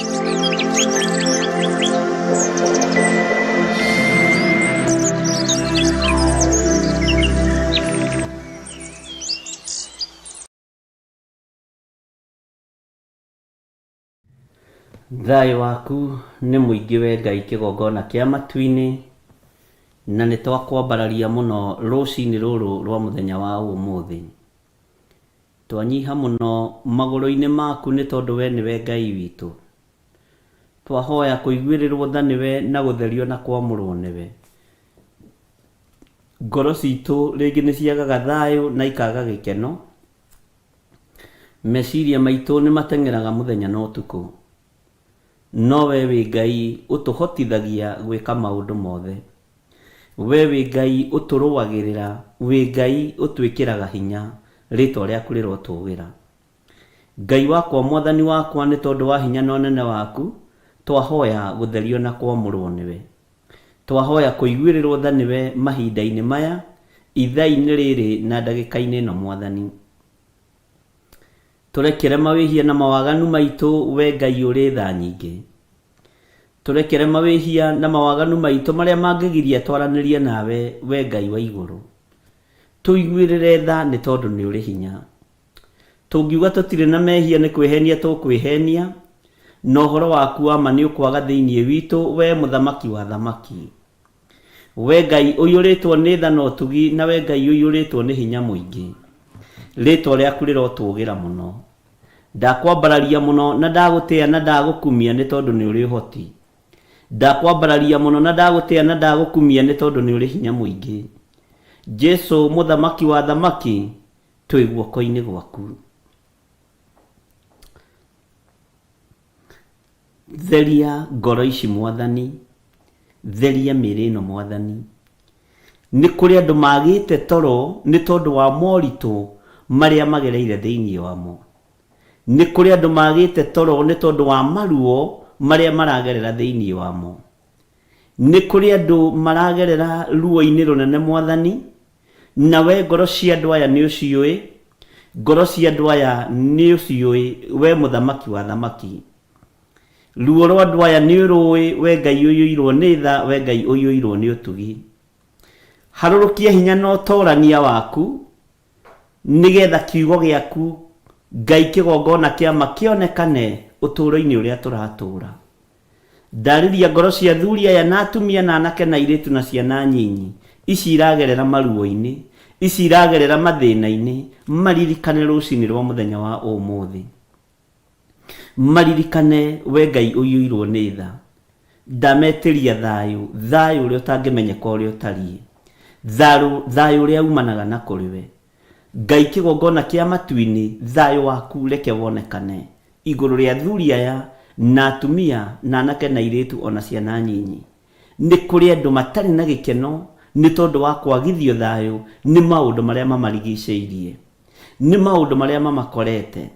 Thayũ waku nĩ mũingĩ we Ngai kĩgongona kĩa matu-inĩ, na nĩ twakwambararia mũno rũcinĩ rũrũ rwa mũthenya wa ũmũthĩ. Twanyiha mũno magũrũ-inĩ maku nĩ tondũ we nĩwe Ngai witũ. Twahoya kũiguĩrĩrwo tha nĩwe na gũtherio na kwamũrwo nĩwe. Ngoro citũ rĩngĩ nĩ ciagaga thayũ na ikaga gĩkeno. Meciria maitũ nĩ mateng'eraga mũthenya na ũtukũ. No we wĩ Ngai ũtũhotithagia gwĩka maũndũ mothe. We wĩ Ngai ũtũrũagĩrĩra, wĩ Ngai ũtwĩkĩraga hinya, rĩtwa rĩaku rĩrotũgĩra. Ngai wakwa, Mwathani wakwa, nĩ tondũ wa hinya na ũnene waku, twahoya gũtherio na kwamũrwo nĩwe. Twahoya kũiguĩrĩrwo tha nĩwe mahinda-inĩ maya, ithaa-inĩ rĩrĩ na ndagĩka-inĩ ĩno Mwathani. Tũrekere mawĩhia na mawaganu maitũ we Ngai ũrĩ tha nyingĩ. Tũrekere mawĩhia na mawaganu maitũ marĩa mangĩgiria twaranĩrie nawe we Ngai wa igũrũ. Tũiguĩrĩre tha nĩ tondũ nĩ ũrĩ hinya. Tũngiuga tũtirĩ na mehia nĩ kwĩhenia tũkwĩhenia, na ũhoro waku wa ma nĩ ũkwaga thĩinĩ witũ, wee Mũthamaki wa athamaki. Wee Ngai ũiyũrĩtwo nĩ tha na ũtugi, na wee Ngai ũiyũrĩtwo nĩ hinya mũingĩ, rĩĩtwa rĩaku rĩrotũũgĩra mũno. Ndakwambararia mũno na ndagũtĩa na ndagũkumia nĩ tondũ nĩ ũrĩ ũhoti. Ndakwambararia mũno na ndagũtĩa na ndagũkumia nĩ tondũ nĩ ũrĩ hinya mũingĩ. Jesu, Mũthamaki wa athamaki, Twĩ guoko-inĩ gwaku. Theria ngoro ici Mwathani, theria mĩĩrĩ ĩno Mwathani. Nĩ kũrĩ andũ magĩte toro nĩ tondũ wa moritũ marĩa magereire thĩinĩ wamo. Nĩ kũrĩ andũ magĩte toro nĩ tondũ wa maruo marĩa maragerera thĩinĩ wamo. Nĩ kũrĩ andũ maragerera ruo-inĩ rũnene Mwathani, Na we ngoro cia andũ aya nĩũciũĩ, ngoro cia andũ aya nĩũciũĩ, wee Mũthamaki wa athamaki. Ruo rwa andũ aya nĩũrũĩ, wee Ngai ũiyũirwo nĩ tha, wee Ngai ũiyũirwo nĩ ũtugi. Harũrũkia hinya na ũtoorania waku, nĩgetha kiugo gĩaku, Ngai kĩgongona kĩa ma kĩonekane ũtũũro-inĩ ũrĩa tũratũũra. Ndarĩria ngoro cia athuri aya na atumia na anake na airĩtu na ciana nyinyi, ici iragerera maruo-inĩ, ici iragerera mathĩna-inĩ, maririkane rũcinĩ rwa mũthenya wa ũmũthĩ. Maririkane we Ngai ũiyũirwo nĩ tha. Ndametĩria thayũ, thayũ ũrĩa ũtangĩmenyeka ũrĩa ũtariĩ. Thayũ, thayũ ũrĩa umanaga na kũrĩ we. Ngai kĩgongona kĩa matu-inĩ, thayũ waku reke wonekane igũrũ rĩa athuri aya na atumia na anake na airĩtu o na ciana nyinyi. Nĩ kũrĩ andũ matarĩ na gĩkeno nĩ tondũ wa kwagithio thayũ nĩ maũndũ marĩa mamarigicĩirie, nĩ maũndũ marĩa mamakorete.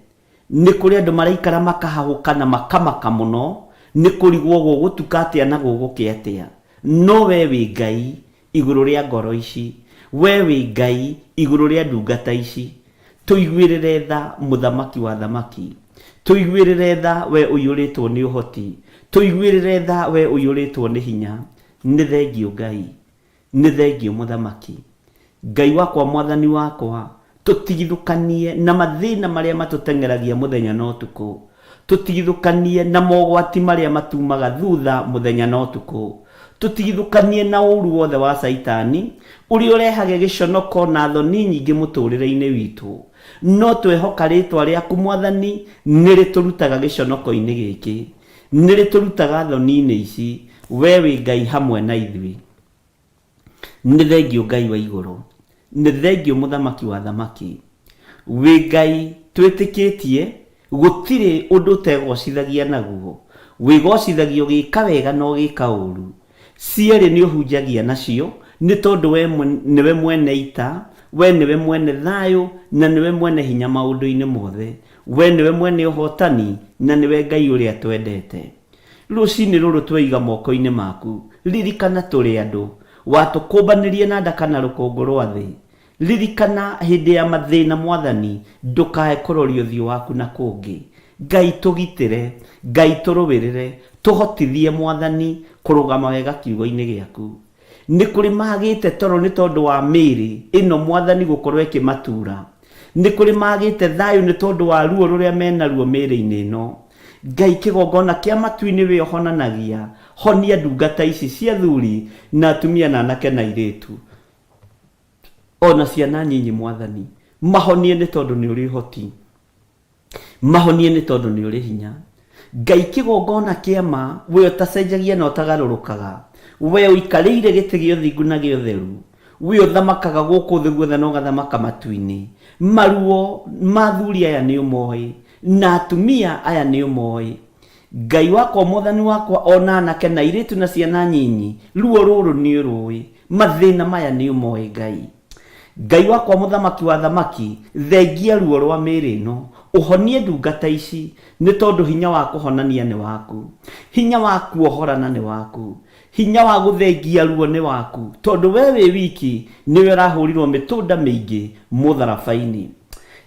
Nĩ kũrĩ andũ maraikara makahahũka na makamaka mũno nĩ kũrigwo gũgũtuka atĩa na gũgũkĩa atĩa. No wee wĩ Ngai igũrũ rĩa ngoro ici. Wee wĩ Ngai igũrũ rĩa ndungata ici. Tũiguĩrĩre tha, Mũthamaki wa athamaki. Tũiguĩrĩre tha, wee ũiyũrĩtwo nĩ ũhoti. Tũiguĩrĩre tha, wee ũiyũrĩtwo nĩ hinya. Nĩ thengiũ Ngai. Nĩ thengiũ Mũthamaki. Ngai wakwa Mwathani wakwa, tũtigithũkanie na mathĩna marĩa matũteng'eragia mũthenya na ũtukũ. Tũtigithũkanie na mogwati marĩa matumaga thutha mũthenya na ũtukũ. Tũtigithũkanie na ũru wothe wa Caitani, ũrĩa ũrehage gĩconoko na thoni nyingĩ mũtũrĩre-inĩ witũ. No twehoka rĩtwa rĩaku Mwathani nĩrĩtũrutaga gĩconoko-inĩ gĩkĩ. Nĩrĩtũrutaga thoni-inĩ ici. Wee wĩ Ngai hamwe na ithuĩ. Nĩ thengiũ Ngai wa igũrũ. Nĩ thengiũ Mũthamaki wa athamaki. Wĩ Ngai twĩtĩkĩtie, gũtirĩ ũndũ ũtegocithagia naguo. Wĩgocithagia ũgĩka wega na ũgĩka ũru. Cierĩ nĩ ũhunjagia nacio, nĩ tondũ we nĩwe mwene ita, we nĩwe mwene thayũ, na nĩwe mwene hinya maũndũ-inĩ mothe. We nĩwe mwene ũhotani, na nĩwe Ngai ũrĩa twendete. Rũcinĩ rũrũ tweiga moko-inĩ maku, ririkana tũrĩ andũ. Watũkũmbanĩrie na nda kana rũkũngũ rwa thĩ. Ririkana hĩndĩ ya mathĩna Mwathani, ndũkae kũroria ũthiũ waku na kũngĩ. Ngai tũgitĩre, Ngai tũrũĩrĩre, tũhotithie Mwathani kũrũgama wega kiugo-inĩ gĩaku. Nĩ kũrĩ magĩte toro nĩ tondũ wa mĩĩrĩ ĩno Mwathani gũkorwo ĩkĩmatura. Nĩ kũrĩ magĩte thayũ nĩ tondũ wa ruo rũrĩa menaruo mĩĩrĩ-inĩ ĩno. Ngai kĩgongona kĩa matu-inĩ wee ũhonanagia, honia ndungata ici cia athuri na atumia na anake na airĩtu ona ciana nyinyi Mwathani. Mahonie nĩ tondũ nĩ ũrĩ ũhoti. Mahonie nĩ tondũ nĩ ũrĩ hinya. Ngai kĩgongona kĩa ma, we ũtacenjagia na ũtagarũrũkaga, we ũikarĩire gĩtĩ gĩa ũthingu na gĩa ũtheru, we ũthamakaga gũkũ thĩ guothe na ũgathamaka matu-inĩ, maruo ma athuri aya nĩ ũmoĩ, na atumia aya nĩ ũmoĩ. Ngai wakwa, Mwathani wakwa, o na anake na airĩtu na ciana nyinyi, ruo rũrũ nĩ ũrũĩ, mathĩna maya nĩ ũmoĩ Ngai. Ngai wakwa mũthamaki wa athamaki, thengia ruo rwa mĩĩrĩ ĩno, ũhonie ndungata ici, nĩ tondũ hinya wa kũhonania nĩ waku. Hinya wa kuohorana nĩ waku. Hinya wa gũthengia ruo nĩ waku, tondũ wee wĩ wiki nĩwe ũrahũrirwo mĩtũnda mĩingĩ mũtharaba-inĩ.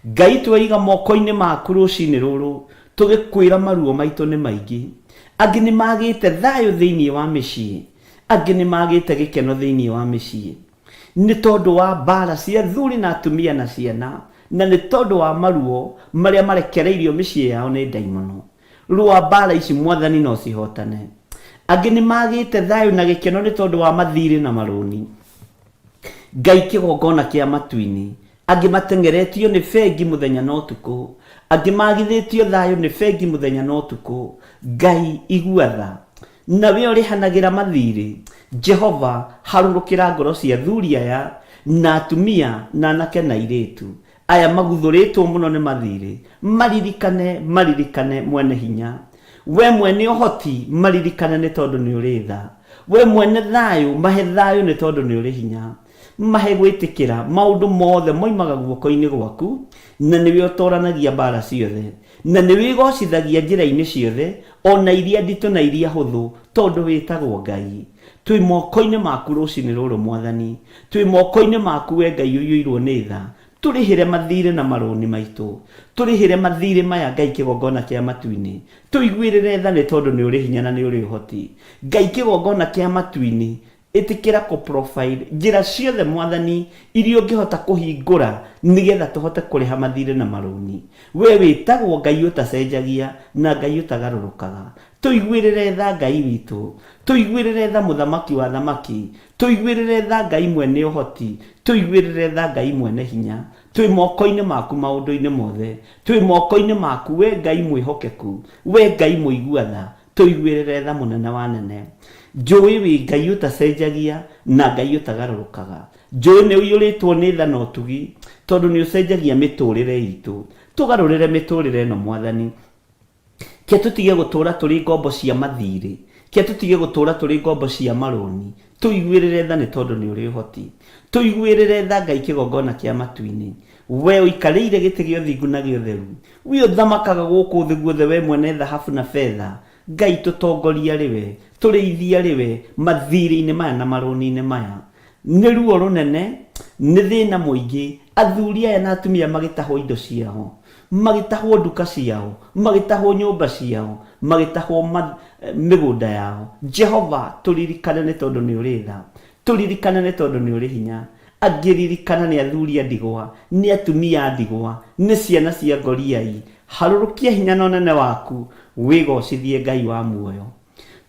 Ngai tweiga moko-inĩ maku rũcinĩ rũrũ, tũgĩkwĩra maruo maitũ nĩ maingĩ. Angĩ nĩ magĩte thayũ thĩinĩ wa mĩciĩ, angĩ nĩ magĩte gĩkeno thĩinĩ wa mĩciĩ. Nĩ tondũ wa mbaara cia athuri na atumia na ciana, na nĩ tondũ wa maruo marĩa marekereirio mĩciĩ yao nĩ ndaimono. Rũa mbaara ici Mwathani na ũcihotane. Angĩ nĩ magĩte thayũ na gĩkeno nĩ tondũ wa mathiirĩ na marũni. Ngai kĩgongona kĩa matu-inĩ. Angĩ mateng'eretio nĩ bengi mũthenya na ũtukũ. Angĩ magithĩtio thayũ nĩ bengi mũthenya na ũtukũ. Ngai igua tha. Na we ũrĩhanagĩra mathiirĩ, Jehova, harũrũkĩra ngoro cia athuri aya, na atumia, na anake na airĩtu, aya maguthũrĩtwo mũno nĩ mathiirĩ, maririkane, maririkane, Mwene-Hinya. Wee mwene ũhoti, maririkane nĩ tondũ nĩ ũrĩ tha. Wee mwene thayũ, mahe thayũ nĩ tondũ nĩ ũrĩ hinya. Mahe gwĩtĩkĩra maũndũ mothe moimaga guoko-inĩ gwaku, na nĩwe ũtooranagia mbaara ciothe. Na nĩ wĩgoocithagia njĩra-inĩ ciothe, o na iria nditũ na iria hũthũ, tondũ wĩtagwo Ngai. Twĩ moko-inĩ maku rũcinĩ rũrũ, Mwathani. Twĩ moko-inĩ maku, Wee Ngai ũiyũirwo nĩ tha. Tũrĩhĩre mathiirĩ na marũni maitũ. Tũrĩhĩre mathiirĩ maya, Ngai kĩgongona kĩa matu-inĩ. Tũiguĩrĩre tha nĩ tondũ nĩ ũrĩ hinya na nĩ ũrĩ ũhoti. Ngai kĩgongona kĩa matu-inĩ, Ĩtĩkĩra kũ provide njĩra ciothe Mwathani iria ũngĩhota kũhingũra nĩgetha tũhote kũrĩha mathirĩ na marũni. Wee wĩtagwo Ngai ũtacenjagia na Ngai ũtagarũrũkaga. Tũiguĩrĩre tha Ngai witũ. Tũiguĩrĩre tha Mũthamaki wa athamaki. Tũiguĩrĩre tha Ngai mwene ũhoti. Tũiguĩrĩre tha Ngai mwene hinya. Twĩ moko-inĩ maku maũndũ-inĩ mothe. Twĩ moko-inĩ maku wee Ngai mwĩhokeku. Wee Ngai mũigua tha. Tũiguĩrĩre tha mũnene wa anene. Njũĩ wĩ Ngai ũtacenjagia na Ngai ũtagarũrũkaga. Njũĩ nĩ ũiyũrĩtwo nĩ tha na ũtugi tondũ nĩ ũcenjagia mĩtũrĩre itũ. Tũgarũrĩre mĩtũrĩre ĩno Mwathani. Ke tũtige gũtũra tũrĩ ngombo cia mathirĩ. Ke tũtige gũtũra tũrĩ ngombo cia marũni. Tũiguĩrĩre tha nĩ tondũ nĩ ũrĩ ũhoti. Tũiguĩrĩre tha Ngai kĩgongona kĩa matu-inĩ. Wee ũikarĩire gĩtĩ gĩa ũthingu na gĩa ũtheru. Wee ũthamakaga gũkũ thĩ guothe, wee mwene thahabu na betha, Ngai tũtongorie arĩ we, tũrĩithie arĩ we, mathiirĩ-inĩ maya na marũni-inĩ maya. Nĩ ruo rũnene, nĩ thĩna mũingĩ, athuri aya na atumia magĩtahwo indo ciao, magĩtahwo nduka ciao, magĩtahwo nyũmba ciao, magĩtahwo mĩgũnda yao. Jehova, tũririkane nĩ tondũ nĩ ũrĩ tha. Tũririkane nĩ tondũ nĩ ũrĩ hinya. Angĩririkana nĩ athuri a ndigwa, nĩ atumia a ndigwa, nĩ ciana cia ngoriai. Harũrũkia hinya na ũnene waku, wĩgoocithie Ngai wa muoyo.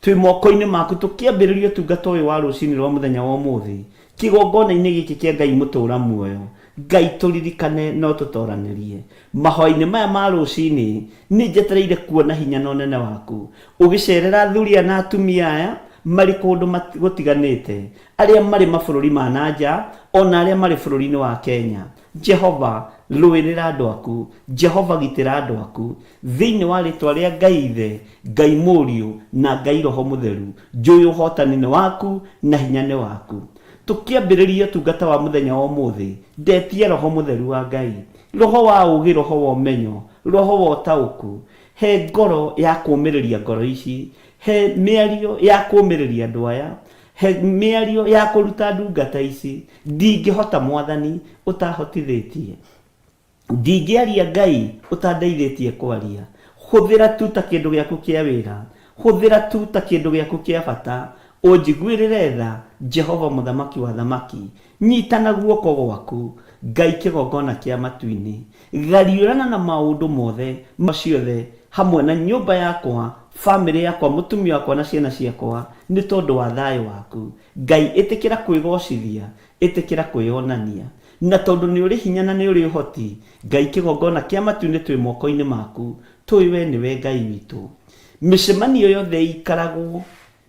Twĩ moko-inĩ maku tũkĩambĩrĩria ũtungata ũyũ wa rũcinĩ rwa mũthenya wa ũmũthĩ, kĩgongona-inĩ gĩkĩ kĩa Ngai mũtũũra muoyo. Ngai tũririkane na ũtũtoranĩrie. Mahoya-inĩ maya ma rũcinĩ, nĩ njetereire kuona hinya na ũnene waku, ũgĩcerera athuri aya na atumia aya marĩ kũndũ gũtiganĩte, arĩa marĩ mabũrũri ma na nja, o na arĩa marĩ bũrũri-inĩ wa Kenya. Jehova, rũĩrĩra andũ aku. Jehova, gitĩra andũ aku. Thĩinĩ wa rĩtwa rĩa Ngai Ithe, Ngai Mũriũ, na Ngai Roho Mũtheru, njũĩ ũhotani nĩ waku na hinya nĩ waku. Tũkĩambĩrĩria ũtungata wa mũthenya wa ũmũthĩ, ndetia Roho Mũtheru wa Ngai, Roho wa ũũgĩ, Roho wa ũmenyo, Roho wa ũtaũku. He ngoro ya kũũmĩrĩria ngoro ici. He mĩario ya kũũmĩrĩria andũ aya. He mĩario ya kũruta ndungata ici. Ndingĩhota Mwathani ũtahotithĩtie. Ndingĩaria Ngai ũtandeithĩtie kwaria. Hũthĩra tu ta kĩndũ gĩaku kĩa wĩra. Hũthĩra tu ta kĩndũ gĩaku kĩa bata. Ũnjiguĩrĩre tha, Jehova Mũthamaki wa athamaki. Nyita na guoko gwaku, Ngai kĩgongona kĩa matu-inĩ. Gariũrana na maũndũ mothe, ma ciothe, hamwe na nyũmba yakwa, famĩlĩ yakwa, mũtumia wakwa na ciana ciakwa, nĩ tondũ wa thayũ waku. Ngai, ĩtĩkĩra kwĩgocithia, ĩtĩkĩra kwĩyonania. Na tondũ nĩ ũrĩ hinya na nĩ ũrĩ ũhoti, Ngai kĩgongona kĩa matu-inĩ twĩ moko-inĩ maku, tũĩ we nĩwe Ngai witũ. Mĩcemanio yothe ĩikaragwo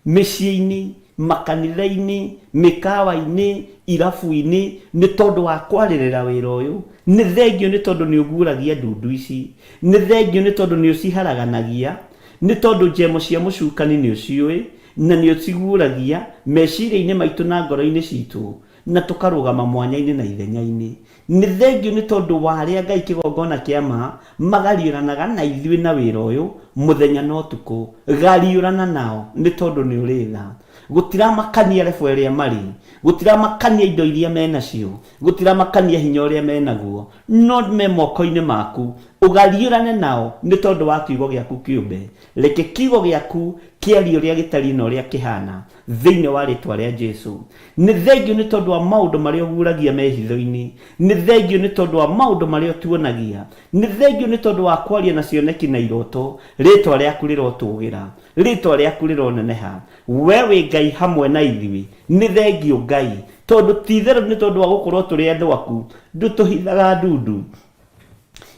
mĩciĩ-inĩ, makanitha-inĩ, mĩkawa-inĩ, irabu-inĩ, nĩ tondũ wa kwarĩrĩra wĩra ũyũ. Nĩ thengiũ nĩ tondũ nĩ ũguũragia ndundu ici. Nĩ thengiũ nĩ tondũ nĩ ũciharaganagia. Nĩ tondũ njemo cia mũcukani nĩ ũciũĩ, na nĩ ũciguũragia meciria-inĩ maitũ na ngoro-inĩ citũ, na tũkarũgama mwanya-inĩ na ithenya-inĩ. Nĩ thengiũ nĩ tondũ wa arĩa Ngai kĩgongona kĩa ma magariũranaga na ithuĩ na wĩra ũyũ mũthenya na ũtukũ. Gariũrana nao nĩ tondũ nĩ ũrĩ tha. Gũtiramakania level ĩrĩa marĩ, gũtiramakania indo iria menacio, gũtiramakania hinya ũrĩa menaguo, no me moko-inĩ maku. Ũgariũrane nao nĩ tondũ wa kiugo gĩaku kĩũmbe. Reke kiugo gĩaku kĩarie ũrĩa gĩtariĩ na ũrĩa kĩhana. Thĩinĩ wa rĩtwa rĩa Jesu. Nĩ thengiũ nĩ tondũ wa maũndũ marĩa ũguũragia me hitho-inĩ. Nĩ thengiũ nĩ tondũ wa maũndũ marĩa ũtuonagia. Nĩ thengiũ nĩ tondũ wa kwaria na cioneki na iroto. Rĩtwa rĩaku rĩrotũgĩra. Rĩtwa rĩaku rĩroneneha. We wĩ Ngai hamwe na ithuĩ. Nĩ thengiũ Ngai. Tondũ ti itherũ nĩ tondũ wa gũkorwo tũrĩ andũ aku, ndũtũhithaga ndundu.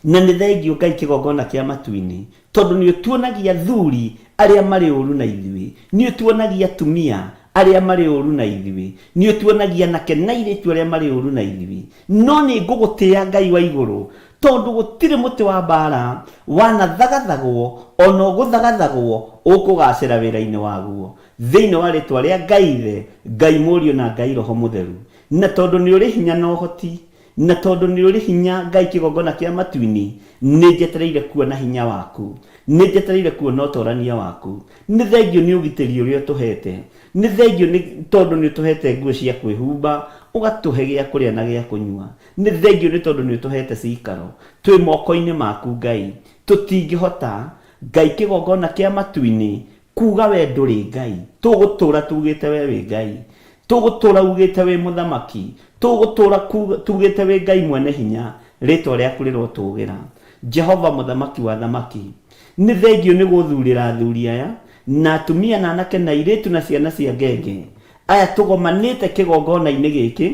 Na nĩ thengiũ Ngai kĩgongona kĩa matu-inĩ, tondũ nĩ ũtuonagia athuri arĩa marĩ ũru na ithuĩ, nĩ ũtuonagia atumia arĩa marĩ ũru na ithuĩ, nĩ ũtuonagia anake na airĩtu arĩa marĩ ũru na ithuĩ. No nĩ ngũgũtĩa Ngai wa igũrũ, tondũ gũtirĩ mũtĩ wa mbaara wanathagathagwo o na ũgũthagathagwo ũkũgaacĩra wĩra-inĩ waguo. Thĩinĩ wa rĩĩtwa rĩa Ngai Ithe, Ngai Mũriũ na Ngai Roho Mũtheru. Na tondũ nĩ ũrĩ hinya na ũhoti, Na tondũ nĩ ũrĩ hinya, Ngai kĩgongona kĩa matu-inĩ, nĩ njetereire kuona hinya waku. Nĩ njetereire kuona ũtorania waku. Nĩ thengiũ nĩ ũgitĩri ũrĩa ũtũhete. Nĩ thengiũ nĩ tondũ nĩ ũtũhete nguo cia kwĩhumba, ũgatũhe gĩa kũrĩa na gĩa kũnyua. Nĩ thengiũ nĩ tondũ nĩ ũtũhete cikaro. Twĩ moko-inĩ maku Ngai. Tũtingĩhota, Ngai kĩgongona kĩa matu-inĩ, Kuuga we ndũrĩ Ngai. Tũgũtũũra tugĩte we wĩ Ngai. Tũgũtũũra ugĩte wĩ Mũthamaki. Tũgũtũũra tugĩte wĩ Ngai mwene hinya. Rĩtwa rĩaku rĩrotũgĩra. Jehova Mũthamaki wa athamaki. Nĩ thengiũ nĩ gũthurĩra athuri aya, na atumia na anake na airĩtu na ciana cia ngenge, aya tũgomanĩte kĩgongona-inĩ gĩkĩ,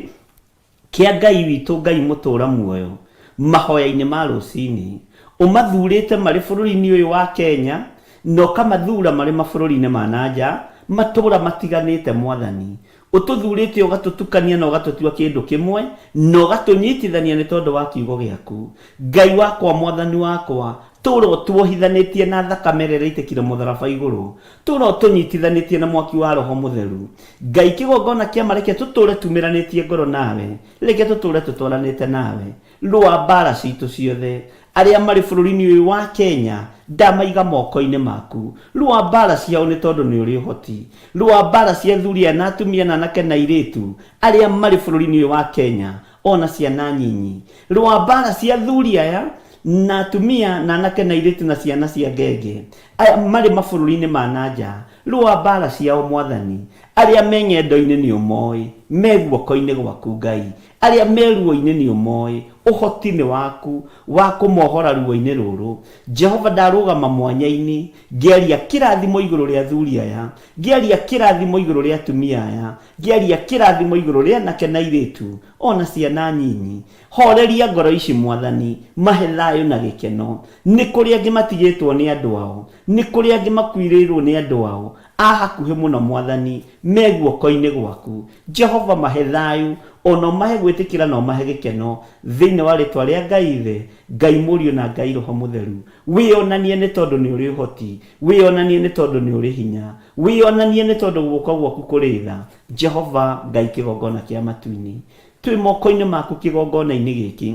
Kĩa Ngai witũ Ngai mũtũũra muoyo mahoya-inĩ ma rũcinĩ. Ũmathurĩte marĩ bũrũri-inĩ ũyũ wa Kenya na ũkamathura marĩ mabũrũri-inĩ ma na nja, matũũra matiganĩte Mwathani. Ũtũthurĩte ũgatũtukania na ũgatũtua kĩndũ kĩmwe na ũgatũnyitithania nĩ tondũ wa kiugo gĩaku. Ngai wakwa Mwathani wakwa, tũũra ũtuohithanĩtie na thakame ĩrĩa ĩraitĩkire mũtharaba igũrũ. Tũũra ũtũnyitithanĩtie na mwaki wa Roho Mũtheru. Ngai kĩgongona kĩa ma reke tũtũũre tumĩranĩtie ngoro nawe, reke tũtũũre tũtwaranĩte nawe. Rũa mbaara citũ ciothe. Arĩa marĩ bũrũri-inĩ ũyũ wa Kenya ndamaiga moko-inĩ maku. Rũa mbaara ciao nĩ tondũ nĩ ũrĩ ũhoti. Rũa mbaara cia athuri aya na atumia na anake na airĩtu arĩa marĩ bũrũri-inĩ ũyũ wa Kenya o na ciana nyinyi. Rũa mbaara cia athuri aya na atumia na anake na airĩtu na ciana cia ngenge aya marĩ mabũrũri-inĩ ma na nja. Rũa mbaara ciao Mwathani. Arĩa me ng'endo-inĩ nĩ ũmoĩ, me guoko-inĩ gwaku Ngai. Arĩa me ruo-inĩ nĩ ũmoĩ, ũhoti nĩ waku wa kũmohora ruo-inĩ rũrũ. Jehova ndarũgama mwanya-inĩ, ngĩaria kĩrathimo igũrũ rĩa athuri aya, ngĩaria kĩrathimo igũrũ rĩa atumia aya, ngĩaria kĩrathimo igũrũ rĩa anake na airĩtu, o na ciana nyinyi. Horeria ngoro ici Mwathani, mahe thayũ na gĩkeno. Nĩ kũrĩ angĩ matigĩtwo nĩ andũ ao, Nĩ kũrĩ angĩ makuirĩirũo nĩ andũ ao a hakuhĩ mũno, Mwathani, me guoko-inĩ gwaku. Jehova, mahe thayũ, o na ũmahe gwĩtĩkĩra na ũmahe gĩkeno, thĩinĩ wa rĩĩtwa rĩa Ngai Ithe, Ngai Mũriũ na Ngai Roho Mũtheru. Wĩonanie nĩ tondũ nĩ ũrĩ ũhoti. Wĩonanie nĩ tondũ nĩ ũrĩ hinya. Wĩonanie nĩ tondũ guoko gwaku kũrĩ tha. Jehova, Ngai kĩgongona kĩa matu-inĩ, twĩ moko-inĩ maku kĩgongona-inĩ gĩkĩ.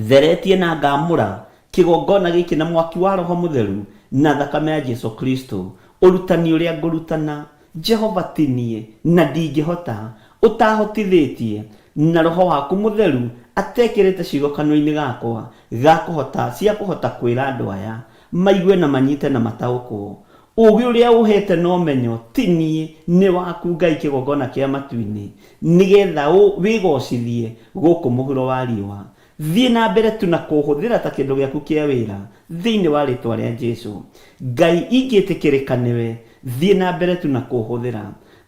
Theretie na ngaamũra kĩgongona gĩkĩ na mwaki wa Roho Mũtheru na thakame ya Jesu Kristo. Ũrutani ũrĩa ngũrutana, Jehova ti niĩ, na ndingĩhota, ũtaahotithĩtie na Roho waku Mũtheru atekĩrĩte ciugo kanua-inĩ gakwa ga kũhota, cia kũhota kwĩra andũ aya. Maigue na manyite na mataũkwo. Ũũgĩ ũrĩa ũhete na ũmenyo ti niĩ, nĩ waku Ngai kĩgongona kĩa matu-inĩ, nĩgetha wĩgocithie gũkũ mũhuro wa riũa. Thiĩ na mbere tu na kũũhũthĩra ta kĩndũ gĩaku kĩa wĩra thĩinĩ wa rĩtwa rĩa Jesu. Ngai ingĩtĩkĩrĩka nĩwe, thiĩ na mbere tu na kũũhũthĩra.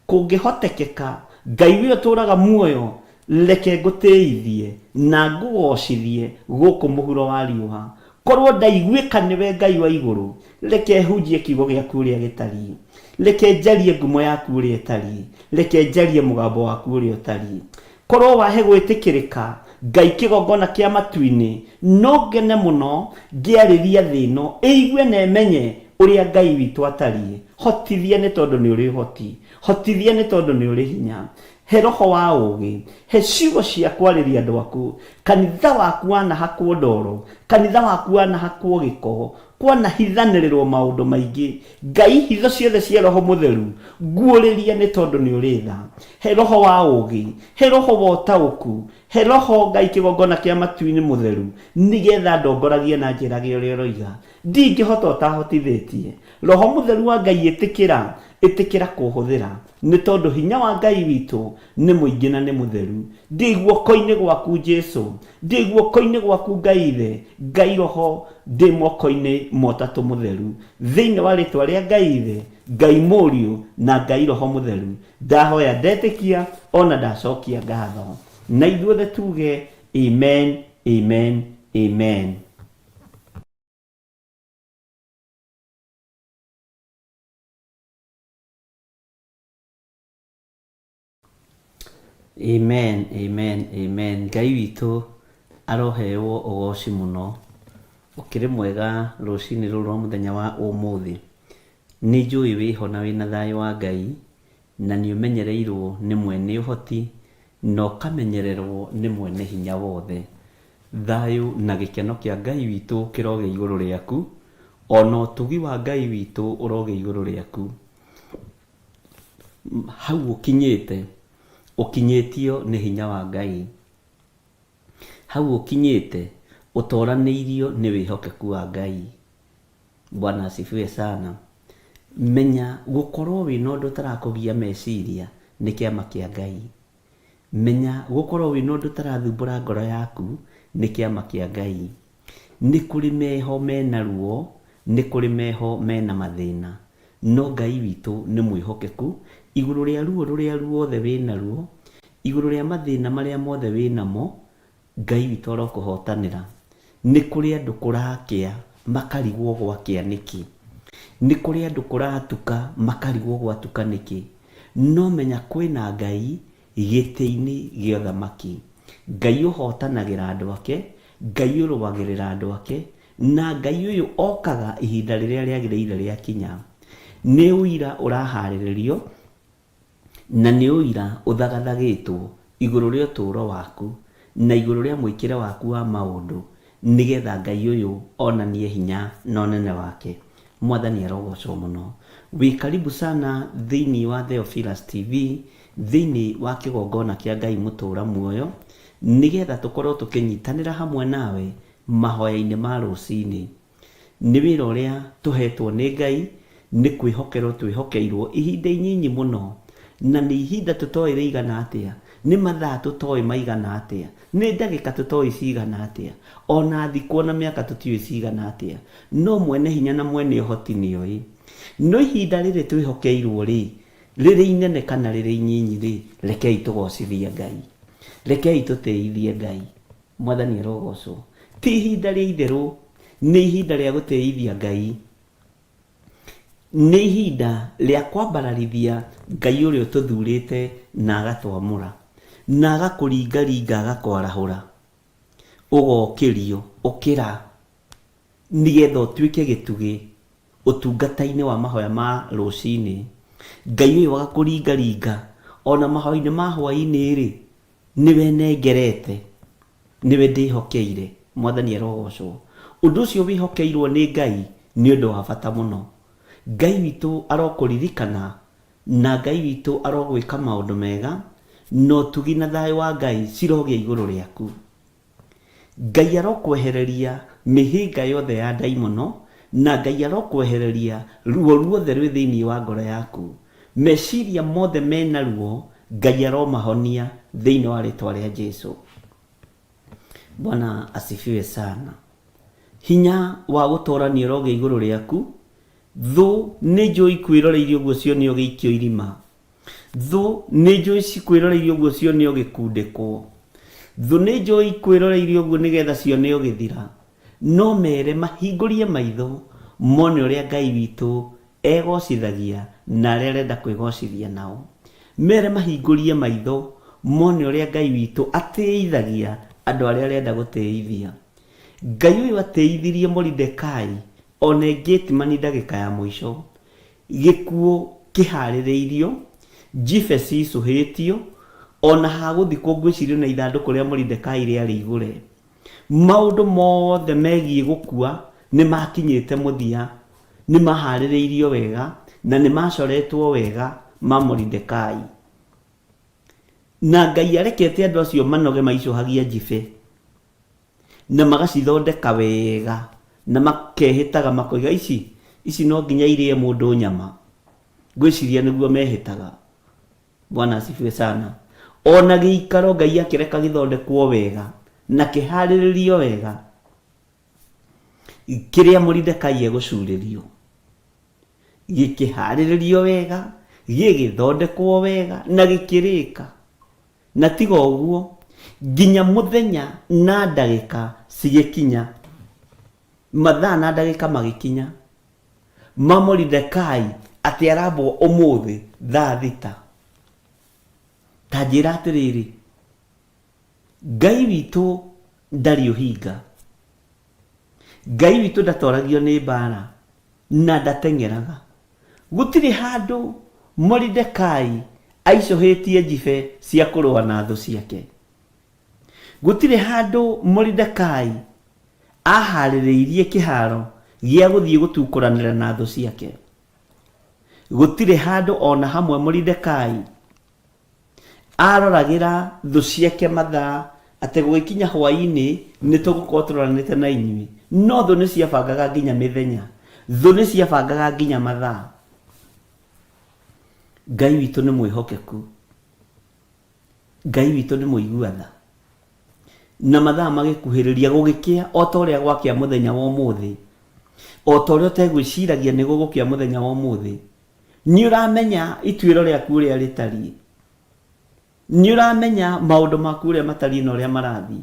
Kũngĩhotekeka, Ngai ũrĩa ũtũũraga muoyo, reke ngũtĩithie na ngũgocithie gũkũ mũhuro wa riũa. Korwo ndaiguĩka nĩwe Ngai wa igũrũ, reke hunjie kiugo gĩaku ũrĩa gĩtariĩ. Reke njarie ngumo yaku ũrĩa ĩtariĩ. Reke njarie mũgambo waku ũrĩa ũtariĩ. Korwo wahe gwĩtĩkĩrĩka, Ngai kĩgongona kĩa matu-inĩ, no ngene mũno ngĩarĩria thĩ ĩno ĩigue na ĩmenye ũrĩa Ngai witũ atariĩ. Hotithia nĩ tondũ nĩ ũrĩ ũhoti. Hotithia nĩ tondũ nĩ ũrĩ hinya. He roho wa ũũgĩ. He ciugo cia kwarĩria andũ aku. Kanitha waku wanahakwo ndoro. Kanitha waku wanahakwo gĩko. Kwanahithanĩrĩrwo maũndũ maingĩ. Ngai hitho ciothe cia Roho Mũtheru nguũrĩria nĩ tondũ nĩ ũrĩ tha. He roho wa ũũgĩ. He roho wa ũtaũku. He roho Ngai kĩgongona kĩa matu-inĩ mũtheru nĩgetha ndongoragie na njĩrage ũrĩa ũroiga. Ndingĩhota ũtahotithĩtie. Roho Mũtheru wa Ngai ĩtĩkĩra, ĩtĩkĩra kũhũthĩra. Nĩ tondũ hinya wa Ngai witũ nĩ mũingĩ na nĩ mũtheru. Ndĩ guoko-inĩ gwaku Jesu. Ndĩ guoko-inĩ gwaku Ngai Ithe, Ngai Roho, ndĩ moko-inĩ ma Ũtatũ Mũtheru. Thĩinĩ wa rĩtwa rĩa Ngai Ithe, Ngai Mũriũ, na Ngai Roho Mũtheru, ndahoya ndetĩkia ona ndacokia ngatho. Na ithuothe tuge Amen, Amen, Amen. Amen, amen, amen. Ngai witũ arohewo ũgoci mũno. Ũkĩrĩ mwega rũcinĩ rũrũ rwa mũthenya wa ũmũthĩ. Nĩ njũĩ wĩho na wĩna thayũ wa Ngai na nĩ ũmenyereirwo nĩ mwene ũhoti na ũkamenyererwo nĩ mwene hinya wothe. Thayũ na gĩkeno kĩa Ngai witũ kĩrogĩa igũrũ rĩaku, ona ũtugi wa Ngai witũ ũrogĩa igũrũ rĩaku. Hau ũkinyĩte, ũkinyĩtio nĩ hinya wa Ngai. Hau ũkinyĩte, ũtoranĩirio nĩ wĩhokeku wa Ngai. Bwana asifiwe sana. Menya gũkorwo wĩna ũndũ ũtarakũgia meciria nĩ kĩama kĩa Ngai. Menya gũkorwo wĩna ũndũ ũtarathumbũra ngoro yaku nĩ kĩama kĩa Ngai. Nĩ kũrĩ meho mena ruo, nĩ kũrĩ meho mena mathĩna. No Ngai witũ nĩ mwĩhokeku, igũrũ rĩa ruo rũrĩa ruothe wĩnaruo, igũrũ rĩa mathĩna marĩa mothe wĩnamo, Ngai witũ arokũhotanĩra. Nĩ kũrĩ andũ kũrakĩa makarigwo gwakĩa nĩkĩ. Nĩ kũrĩ andũ kũratuka makarigwo gwatuka nĩkĩ. No menya kwĩna Ngai gĩtĩ-inĩ gĩa ũthamaki. Ngai ũhotanagĩra andũ ake, Ngai ũrũagĩrĩra andũ ake, na Ngai ũyũ okaga ihinda rĩrĩa rĩagĩrĩire rĩakinya. Nĩ ũira ũraharĩrĩrio Na nĩ ũira ũthagathagĩtwo igũrũ rĩa ũtũũro waku na igũrũ rĩa mwĩkĩre waku wa maũndũ, nĩ getha Ngai ũyũ onanie hinya na ũnene wake. Mwathani arogocwo mũno. Wĩ karibu sana thĩinĩ wa Theophilus TV, thĩinĩ wa kĩgongona kĩa Ngai mũtũũra muoyo, nĩ getha tũkorwo tũkĩnyitanĩra hamwe nawe mahoya-inĩ ma rũcinĩ. Nĩ wĩra ũrĩa tũheetwo nĩ Ngai, nĩ kwĩhokerwo twĩhokeirwo ihinda inyinyi mũno, na nĩ ihinda tũtoĩ rĩigana atĩa, nĩ mathaa tũtoĩ maigana atĩa, nĩ ndagĩka tũtoĩ cigana atĩa, o na thikũ o na mĩaka tũtiũĩ cigana atĩa, no Mwene Hinya na Mwene Ũhoti nĩoĩ. No ihinda rĩrĩ twĩhokeirwo-rĩ, rĩrĩ inene kana rĩrĩ inyinyi-rĩ, rekei tũgocithie Ngai. Rekei tũtĩithie Ngai. Mwathani arogocwo. Ti ihinda rĩa itherũ, nĩ ihinda rĩa gũtĩithia Ngai. Nĩ ihinda rĩa kwambararithia Ngai ũrĩa ũtũthurĩte na agatwamũra, na agakũringaringa agakwarahũra, ũgokĩrio, ũkĩra, nĩgetha ũtuĩke gĩtugĩ ũtungata-inĩ wa mahoya ma rũcinĩ. Ngai ũyũ agakũringaringa ona mahoya-inĩ ma hwaĩ-inĩ-rĩ, Nĩwe nengerete, nĩwe ndĩhokeire. Mwathani arogocwo. Ũndũ ũcio wĩhokeirwo nĩ Ngai nĩ ũndũ wa bata mũno. Ngai witũ arokũririkana na Ngai witũ arogwĩka maũndũ mega, na ũtugi na thayũ wa Ngai cirogĩa igũrũ rĩaku. Ngai arokwehereria mĩhĩnga yothe ya ndaimono, Na Ngai arokwehereria ruo ruothe rwĩ thĩinĩ wa ngoro yaku. Meciria mothe mena ruo, Ngai aromahonia thĩinĩ wa rĩtwa rĩa Jesu. Bwana asifiwe sana. Hinya wa gũtorania ũrogĩa igũrũ rĩaku. Thũ nĩ njũĩ ikwĩroreirie ũguo cione ũgĩikio irima. Thũ nĩ njũĩ cikwĩroreirie ũguo cione ũgĩkundĩkwo. Thũ nĩ njũĩ ikwĩroreirie ũguo nĩgetha cione ũgĩthira. No mere mahingũrie maitho mone ũrĩa Ngai witũ egocithagia na arĩa arenda kwĩgocithia nao. Mere mahingũrie maitho mone ũrĩa Ngai witũ atĩithagia andũ arĩa arenda gũtĩithia. Ngai ũyũ atĩithirie Moridekai one Gethsemane ndagĩka ya mũico. Gĩkuũ kĩharĩrĩirio, njibe cicũhĩtio, o na ha gũthikwo ngwĩciria ona ithandũkũ rĩa Moridekai rĩarĩ igũre. Maũndũ mothe megiĩ gũkua nĩ makinyĩte mũthia, nĩ maharĩrĩirio wega na nĩ macoretwo wega ma Moridekai. Na Ngai arekete andũ acio manoge maicũhagia njibe. Na magacithondeka wega na makehĩtaga makoiga ici ici no nginya irĩe mũndũ nyama ngwĩciria nĩguo mehĩtaga bwana asifiwe sana ona gĩikaro Ngai akĩreka gĩthondekwo wega na kĩharĩrĩrio wega kĩrĩa Moridekai egũcurĩrio gĩkĩharĩrĩrio wega gĩgĩthondekwo wega na gĩkĩrĩka Na tiga ũguo, nginya mũthenya na ndagĩka cigĩkinya, mathaa na ndagĩka magĩkinya, ma Moridekai atĩ arambwo ũmũthĩ thaa thita. Ta njĩra atĩrĩrĩ, Ngai witũ ndarĩ ũhinga. Ngai witũ ndatoragio nĩ mbaara na ndateng'eraga. Gũtirĩ handũ Moridekai aicũhĩtie njibe cia kũrũa na thũ ciake. Gũtirĩ handũ Moridekai aahaarĩrĩirie kĩhaaro gĩa gũthiĩ gũtukũranĩra na thũ ciake. Gũtirĩ handũ o na hamwe Moridekai Aaroragĩra thũ ciake mathaa atĩ gũgĩkinya hwaĩ-inĩ nĩ tũgũkorwo tũroranĩte na inyuĩ. No thũ nĩ ciabangaga nginya mĩthenya. Thũ nĩ ciabangaga nginya mathaa. Ngai witũ nĩ mwĩhokeku. Ngai witũ nĩ mũigua tha. Na mathaa magĩkuhĩrĩria gũgĩkĩa o ta ũrĩa gwakĩa mũthenya wa ũmũthĩ, o ta ũrĩa ũtegwĩciragia nĩ gũgũkĩa mũthenya wa ũmũthĩ, Nĩ ũramenya ituĩro rĩaku ũrĩa rĩtariĩ. Nĩ ũramenya maũndũ maku ũrĩa matariĩ na ũrĩa marathiĩ.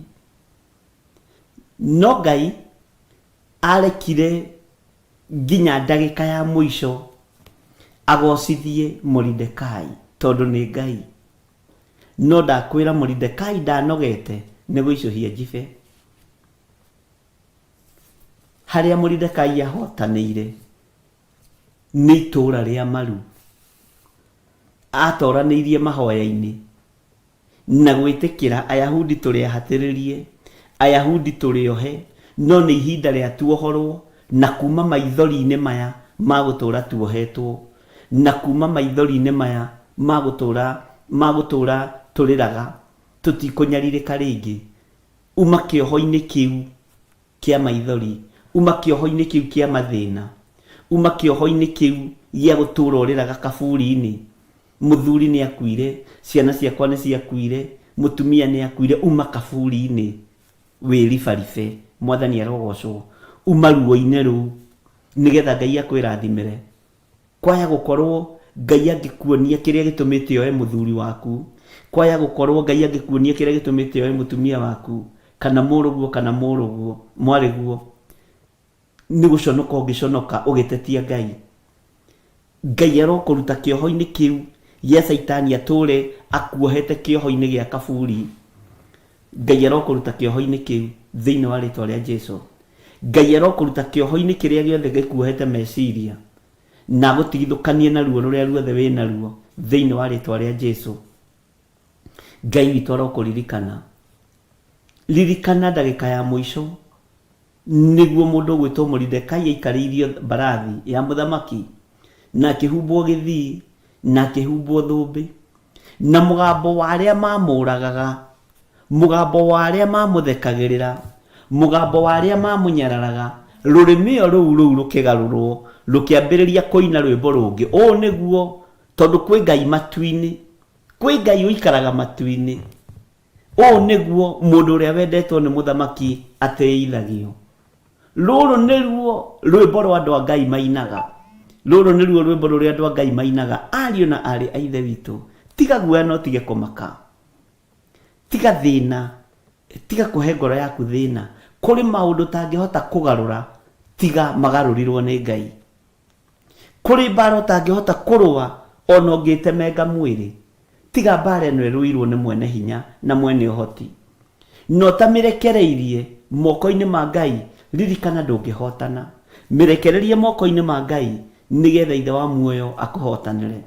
No Ngai arekire nginya ndagĩka ya mũico agocithie Moridekai tondũ nĩ Ngai. No ndakwĩra Moridekai ndanogete nĩ gũicũhia njibe. Harĩa Moridekai ahotanĩire nĩ itũũra rĩa maru. Aatoranĩirie mahoya-inĩ na gwĩtĩkĩra Ayahudi tũrĩ ahatĩrĩrie, Ayahudi tũrĩ ohe, no nĩ ihinda rĩa tuohorwo na kuuma maithori-inĩ maya ma gũtũũra tuohetwo, na kuuma maithori-inĩ maya ma gũtũũra ma gũtũũra tũrĩraga, tũtikũnyarirĩka rĩngĩ. Uma kĩoho-inĩ kĩu. kĩa maithori, uma kĩoho-inĩ kĩu kĩa mathĩna, uma kĩoho-inĩ kĩu gĩa gũtũũra ũrĩraga kaburi-inĩ, mũthuri nĩ akuire, ciana ciakwa nĩ ciakuire, mũtumia nĩ akuire, uma kaburi-inĩ wĩribaribe, Mwathani arogocwo, uma ruo-inĩ rũu, nĩgetha Ngai akwĩrathimĩre. Kwaya gũkorwo Ngai angĩkuonia kĩrĩa gĩtũmĩte oe mũthuri waku, kwaya gũkorwo Ngai angĩkuonia kĩrĩa gĩtũmĩte oe mũtumia waku, kana mũrũguo kana mũrũguo, mwarĩguo, nĩ gũconoka ũngĩconoka ũgĩtetia Ngai. Ngai arokũruta kĩoho-inĩ kĩu gĩa caitani atũre akuohete kĩoho-inĩ gĩa kaburi. Ngai arokũruta kĩoho-inĩ kĩu thĩinĩ wa rĩtwa rĩa Jesu. Ngai arokũruta kĩoho-inĩ kĩrĩa gĩothe gĩkuohete meciria na agũtigithũkanie na ruo rũrĩa ruothe wĩ naruo thĩinĩ wa rĩtwa rĩa Jesu. Ngai witũ arokũririkana. Ririkana ndagĩka ya mũico nĩguo mũndũ ũgwĩtwo Moridekai aikarĩirio mbarathi ya mũthamaki na akĩhumbwo gĩthii na akĩhumbwo thũmbĩ na mũgambo wa arĩa mamũragaga, mũgambo wa arĩa mamũthekagĩrĩra, mũgambo wa arĩa mamũnyararaga, Rũrĩmĩ o rũu rũu rũkĩgarũrwo, rũkĩambĩrĩria kũina rwĩmbo rũngĩ. Ũũ nĩguo, tondũ kwĩ Ngai matu-inĩ. Kwĩ Ngai ũikaraga matu-inĩ. Ũũ nĩguo mũndũ ũrĩa wendetwo nĩ mũthamaki atĩithagio. Rũrũ nĩruo rwĩmbo rwa andũ a Ngai mainaga. Rũrũ nĩruo rwĩmbo rũrĩa andũ a Ngai mainaga. Ariũ na aarĩ a Ithe witũ, tiga guoya na ũtige kũmaka. Tiga thĩna, tiga kũhe ngoro yaku thĩna. Kũrĩ maũndũ ũtangĩhota kũgarũra tiga magarũrirwo nĩ Ngai. Kũrĩ mbaara ũtangĩhota kũrũa o na ũngĩĩtemenga mwĩrĩ. Tiga mbaara ĩno ĩrũirwo nĩ mwene hinya na mwene ũhoti. Na ũtamĩrekereirie moko-inĩ ma Ngai, ririkana ndũngĩhotana. Mĩrekererie moko-inĩ ma Ngai nĩgetha Ithe wa muoyo akũhotanĩre.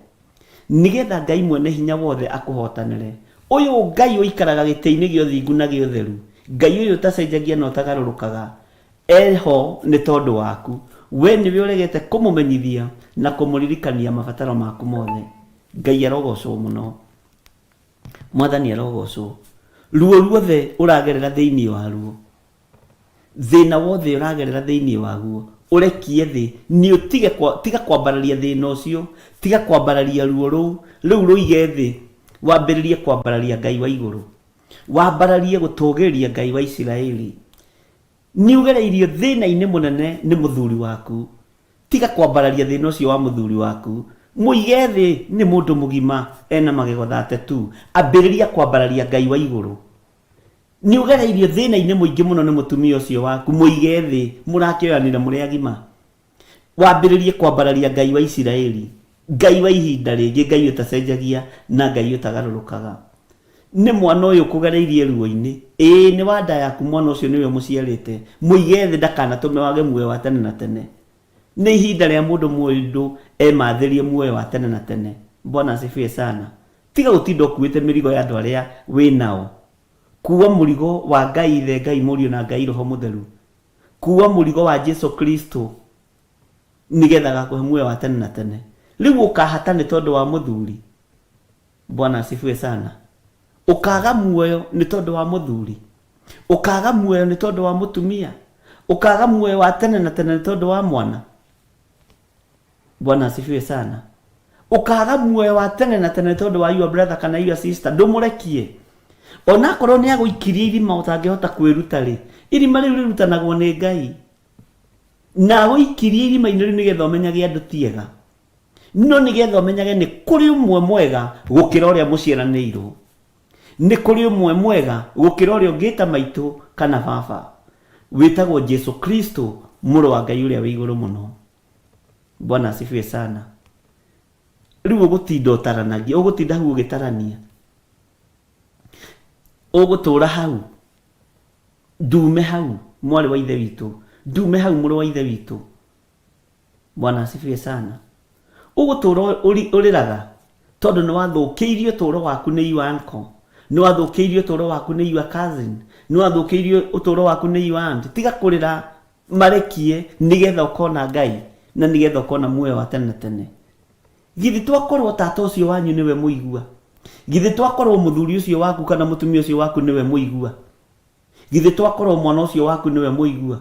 Nĩgetha Ngai mwene hinya wothe akũhotanĩre. Ũyũ Ngai ũikaraga gĩtĩ-inĩ gĩa ũthingu na gĩa ũtheru, Ngai ũyũ ũtacenjagia na ũtagarũrũkaga, Eho nĩ tondũ waku. Wee nĩwe ũregete kũmũmenyithia na kũmũririkania mabataro maku mothe. Ngai arogocwo mũno. Mwathani arogocwo. Ruo ruothe ũragerera thĩinĩ waruo, thĩna wothe ũragerera thĩinĩ waguo, ũrekie thĩ, nĩ ũtige kwa, tiga kwambararia thĩna ũcio, tiga kwambararia ruo rũu, rĩu rũige thĩ, wambĩrĩrie kwambararia Ngai wa igũrũ. Wambararie gũtũgĩria Ngai wa Isiraeli. Nĩ ũgereirio thĩna-inĩ mũnene nĩ mũthuri waku. Tiga kwambararia thĩna ũcio wa mũthuri waku. Mũige thĩ, nĩ mũndũ mũgima, ena magego 32. Ambĩrĩria kwambararia Ngai wa igũrũ. Nĩ ũgereirio thĩna-inĩ mũingĩ mũno nĩ mũtumia ũcio waku. Mũige thĩ, mũrakĩoyanire mũrĩ agima. Wambĩrĩrie kwambararia Ngai wa Isiraeli, Ngai wa ihinda rĩngĩ, Ngai ũtacenjagia na Ngai ũtagarũrũkaga. Nĩ mwana ũyũ ũkũgereirie ruo-inĩ, ĩĩ nĩ wa nda yaku mwana ũcio nĩwe ũmũciarĩte, mũige thĩ ndakanatũme wage muoyo wa tene na tene. Nĩ ihinda rĩa mũndũ mũndũ emathĩrie muoyo wa tene na tene. Bwana asifiwe sana. Tiga gũtinda ũkuĩte mĩrigo ya andũ arĩa wĩ nao. Kuua mũrigo wa Ngai Ithe, Ngai Mũriũ na Ngai Roho Mũtheru. Kuua mũrigo wa Jesu Kristo nĩgetha agakũhe muoyo wa tene na tene. Rĩu ũkahata nĩ tondũ wa mũthuri? Bwana asifiwe sana. Ũkaga muoyo nĩ tondũ wa mũthuri? Ũkaga muoyo nĩ tondũ wa mũtumia? Ũkaga muoyo wa tene na tene nĩ tondũ wa mwana? Bwana asifiwe sana. Ũkaga muoyo wa tene na tene tondũ wa your brother kana your sister, ndũmũrekie. Onakorwo nĩ agũikirie irima ũtangĩhota kwĩruta rĩ, irima rĩu rĩrutanagwo nĩ Ngai. Na agũikirie irima-inĩ rĩu nĩgetha ũmenyage andũ ti ega. No nĩgetha ũmenyage nĩ kũrĩ ũmwe mwega gũkĩra ũrĩa mũciaranĩirwo. Nĩ kũrĩ ũmwe mwega gũkĩra ũrĩa ũngĩta maitũ kana baba. Wĩtagwo Jesu Kristo, mũrũ wa Ngai ũrĩa wĩ igũrũ mũno. Bwana asifiwe sana. Rĩu ũgũtinda ũtaranagia, ũgũtinda hau ũgĩtarania. Ũgũtũra hau, ndume hau mwarĩ wa ithe witũ, ndume hau mũrũ wa ithe witũ. Bwana asifiwe sana. Ũgũtũra ũrĩraga tondũ nĩ wathũkĩirio ũtũũro waku nĩ your uncle, nĩ wathũkĩirio ũtũũro waku nĩ your cousin, nĩ wathũkĩirio ũtũũro waku nĩ your aunt. Tiga kũrĩra marekie nĩgetha ũkona Ngai na nĩgetha ũkona muoyo wa tene na tene. Githĩ twakorwo tata ũcio wanyu nĩwe mũigua? Githĩ twakorwo mũthuri ũcio waku kana mũtumia ũcio waku nĩwe mũigua? Githĩ twakorwo mwana ũcio waku nĩwe mũigua?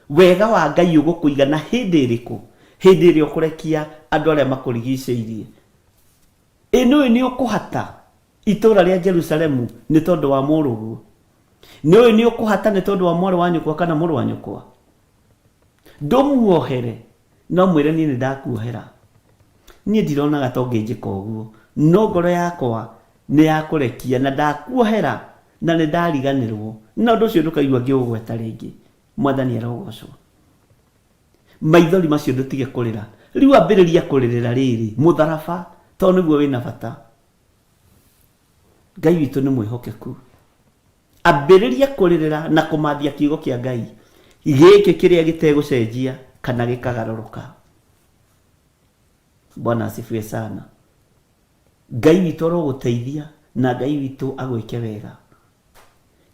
Wega wa Ngai ũgũkũigana hĩndĩ ĩrĩkũ? Hĩndĩ ĩrĩa ũkũrekia andũ arĩa makũrigicĩirie. Ĩ nĩũĩ nĩ ũkũhata itũũra rĩa Jerusalemu nĩ tondũ wa mũrũguo? Nĩũĩ nĩ ũkũhata nĩ tondũ wa mwarĩ wa nyũkwa kana mũrũ wa nyũkwa? Ndũmuohere, no mwĩre niĩ nĩ ndakuohera. Niĩ ndironaga ta ũngĩnjĩka ũguo, no ngoro yakwa nĩ yakũrekia na ndakuohera na nĩ ndariganĩrwo. Na ũndũ ũcio ndũkaigua ngĩũgweta rĩngĩ. Mwathani arogocwo. Maithori macio ndũtige kũrĩra. Rĩu ambĩrĩria kũrĩrĩra rĩrĩ, mũtharaba, tondũ nĩguo wĩna bata. Ngai witũ nĩ mwĩhokeku. Ambĩrĩria kũrĩrĩra na kũmathia kiugo kĩa Ngai gĩkĩ kĩrĩa gĩtegũcenjia kana gĩkagarũrũka. Bwana asifiwe sana. Ngai witũ arogũteithia na Ngai witũ agwĩke wega.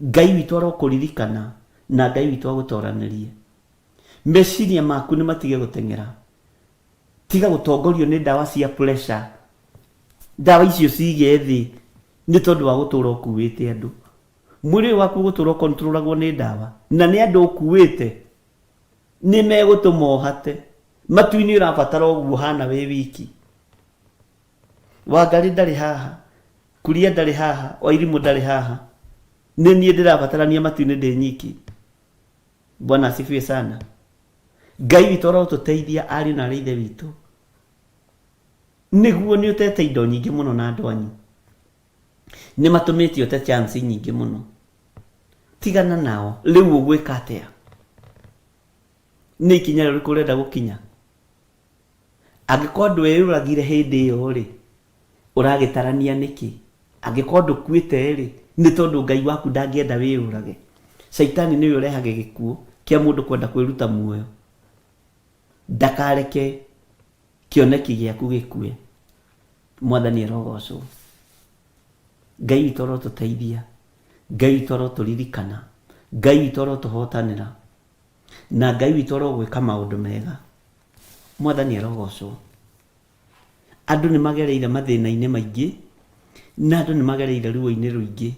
Ngai witũ arokũririkana na Ngai witũ agũtoranĩrie. Meciria maku nĩ matige gũteng'era. Tiga gũtongorio nĩ ndawa cia pressure. Ndawa icio cige thĩ nĩ tondũ wa gũtũra ũkuĩte andũ. Mwĩrĩ ũyũ waku ũgũtũra ũkontrolagwo nĩ ndawa na nĩ andũ ũkuĩte. Nĩ megũtũma ũhate. Matu-inĩ ũrabatara ũguo ũhana wĩ wiki. Wangarĩ ndarĩ haha, Kuria ndarĩ haha, Wairimũ ndarĩ haha. Nĩ niĩ ndĩrabatarania matu-inĩ ndĩ nyiki. Bwana asifiwe sana. Ngai witũ arotũteithia ariũ na arĩ ithe witũ. Nĩguo nĩ ũtete indo nyingĩ mũno na andũ anyu. Nĩ matũmĩte ũte chance nyingĩ mũno. Tigana nao. Rĩu ũgwĩka atĩa? Nĩ ikinya rĩrĩkũ ũrenda gũkinya? Angĩkorwo ndweyũragire hĩndĩ ĩyo-rĩ, ũragĩtarania nĩkĩ? Angĩkorwo ndũkuĩte-rĩ, nĩ tondũ Ngai waku ndangĩenda wĩyũrage. Caitani nĩwe ũrehage gĩkuũ kĩa mũndũ kwenda kwĩruta muoyo. Ndakareke kĩoneki gĩaku gĩkue. Mwathani arogocwo. Ngai witũ arotũteithia. Ngai witũ arotũririkana. Ngai witũ arotũhotanĩra. Na Ngai witũ arogwĩka maũndũ mega. Mwathani arogocwo. Andũ nĩ magereire mathĩna-inĩ maingĩ, na andũ nĩ magereire ruo-inĩ rũingĩ,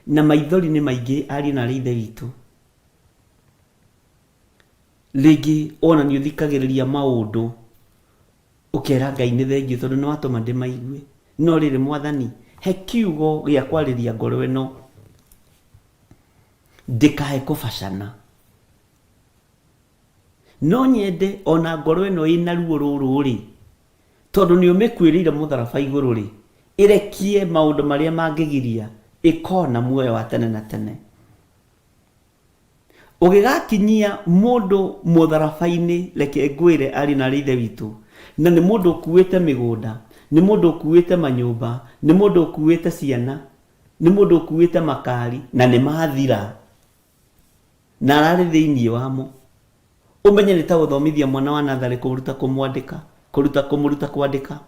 na maithori nĩ maingĩ ariũ na arĩ ithe witũ. Rĩngĩ ona nĩ ũthikagĩrĩria maũndũ ũkera Ngai nĩ thengiũ tondũ nĩ watũma ndĩmaigue. No rĩrĩ Mwathani, he kiugo gĩa kwarĩria ngoro ĩno ndĩkae kũbacana. No nyende o na ngoro ĩno ĩna ruo rũrũ-rĩ, tondũ nĩ ũmĩkuĩrĩire mũtharaba igũrũ-rĩ, ĩrekie maũndũ marĩa mangĩgiria ĩkona muoyo wa tene na tene. Ũgĩgakinyia mũndũ mũtharaba-inĩ, reke ngwĩre ariũ na aarĩ a Ithe witũ, na nĩ mũndũ ũkuĩte mĩgũnda, nĩ mũndũ ũkuĩte manyũmba, nĩ mũndũ ũkuĩte ciana, nĩ mũndũ ũkuĩte makari, na nĩ mathira, na ararĩ thĩinĩ wamo, ũmenye nĩ ta gũthomithia mwana wa natharĩ kũruta kũmwandĩka, kũruta kũmũruta kwandĩka.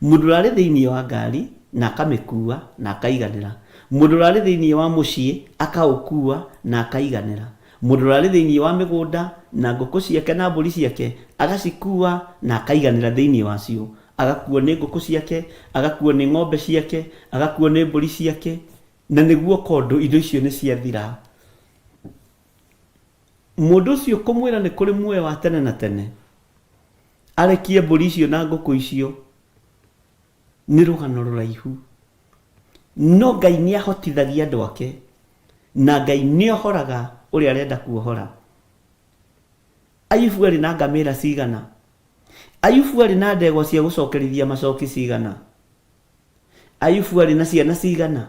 Mũndũ ũrarĩ thĩinĩ wa ngari na akamĩkua na akaiganĩra. Mũndũ ũrarĩ thĩinĩ wa mũciĩ akaũkua na akaiganĩra. Mũndũ ũrarĩ thĩinĩ wa mĩgũnda na ngũkũ ciake na mbũri ciake agacikua na akaiganĩra thĩinĩ wacio. Agakuo nĩ ngũkũ ciake, agakuo nĩ ng'ombe ciake, agakuo nĩ mbũri ciake, na nĩguo kondũ indo icio nĩ ciathira. Mũndũ ũcio kũmwĩra nĩ kũrĩ muoyo wa tene na tene, arekie mbũri icio na ngũkũ icio, nĩ rũgano rũraihu. No Ngai nĩ ahotithagia andũ ake, na Ngai nĩ ohoraga ũrĩa arenda kuohora. Ayubu arĩ na ngamĩra cigana? Ayubu arĩ na ndegwa cia gũcokerithia macoki cigana? Ayubu arĩ na ciana cigana?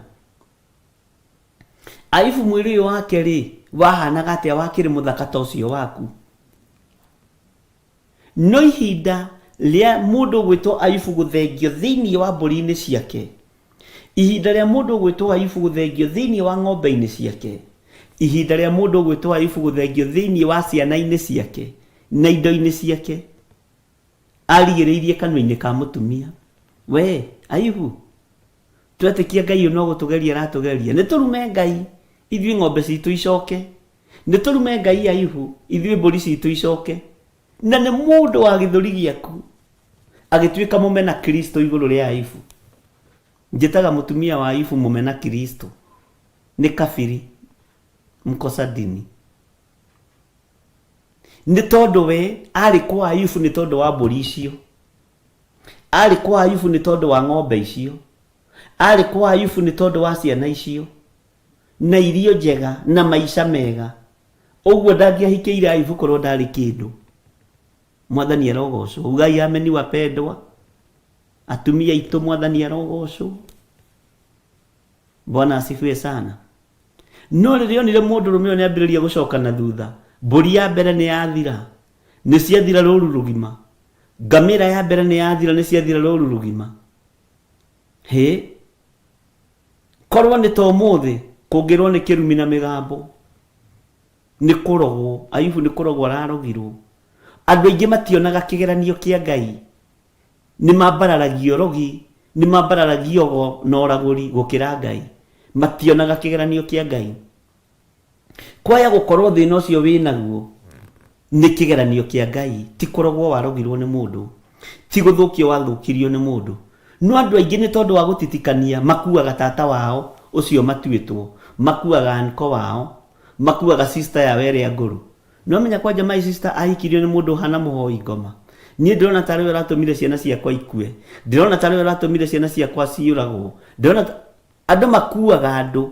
Ayubu mwĩrĩ ũyũ wake-rĩ, wahanaga atĩa wakĩrĩ mũthaka ta ũcio waku? No ihinda rĩa mũndũ ũgwĩtwo Ayubu gũthengio thĩinĩ wa mbũri-inĩ ciake, ihinda rĩa mũndũ ũgwĩtwo Ayubu gũthengio thĩinĩ wa ng'ombe-inĩ ciake, ihinda rĩa mũndũ ũgwĩtwo Ayubu gũthengio thĩinĩ wa ciana-inĩ ciake na indo-inĩ ciake, arigĩrĩirie kanua-inĩ ka mũtumia. We Ayubu, twetĩkia Ngai ũyũ no gũtũgeria aratũgeria, nĩ tũrume Ngai ithuĩ ng'ombe citũ icoke. Nĩ tũrume Ngai Ayubu, ithuĩ mbũri citũ icoke. Na nĩ mũndũ wa gĩthũri gĩaku agĩtuĩka mũmena Kristo igũrũ rĩa Ayubu. Njĩtaga mũtumia wa Ayubu mũmena Kristo. Nĩ kabiri, mkosa dini. Nĩ tondũ we arĩ kwa Ayubu nĩ tondũ wa mbũri icio. Arĩ kwa Ayubu nĩ tondũ wa ng'ombe icio. Arĩ kwa Ayubu nĩ tondũ wa ciana icio. Na irio njega na maica mega. Ũguo ndangĩahikĩire Ayubu korwo ndarĩ kĩndũ. Mwathani arogocwo. Ugai ameni wapendwa. Atumia aitũ Mwathani arogocwo. Bwana asifiwe sana. No rĩrĩa onire mũndũrũme ũyũ nĩambĩrĩria gũcoka na thutha, mbũri ya mbere nĩ yathira, nĩ ciathira rũru rũgima. Ngamĩra ya mbere nĩ yathira, nĩ ciathira rũru rũgima. Hĩ, korwo nĩ ta ũmũthĩ kũngĩrwo nĩ kĩrumi na mĩgambo, nĩ kũrogwo, Ayubu nĩ kũrogwo ararogirwo. Andũ aingĩ mationaga kĩgeranio kĩa Ngai, nĩ mambararagia ũrogi, nĩ mambararagia ũgo na ũragũri gũkĩra Ngai. Mationaga kĩgeranio kĩa Ngai. Kwaya gũkorwo thĩna ũcio wĩnaguo nĩ kĩgeranio kĩa Ngai, ti kũrogwo warogirwo nĩ mũndũ, ti gũthũkio wathũkirio nĩ mũndũ. No andũ aingĩ nĩ tondũ wa gũtitikania makuaga tata wao ũcio matuĩtwo, makuaga uncle wao, makuaga sister yao ĩrĩa ngũrũ. Nĩwamenya kwanja my sister ahikirio nĩ mũndũ ũhana mũhoi ngoma. Niĩ ndĩrona tarĩ we ũratũmire ciana ciakwa ikue. Ndĩrona tarĩ we ũratũmire ciana ciakwa ciũragwo. Ndĩrona ta... Andũ makuaga andũ.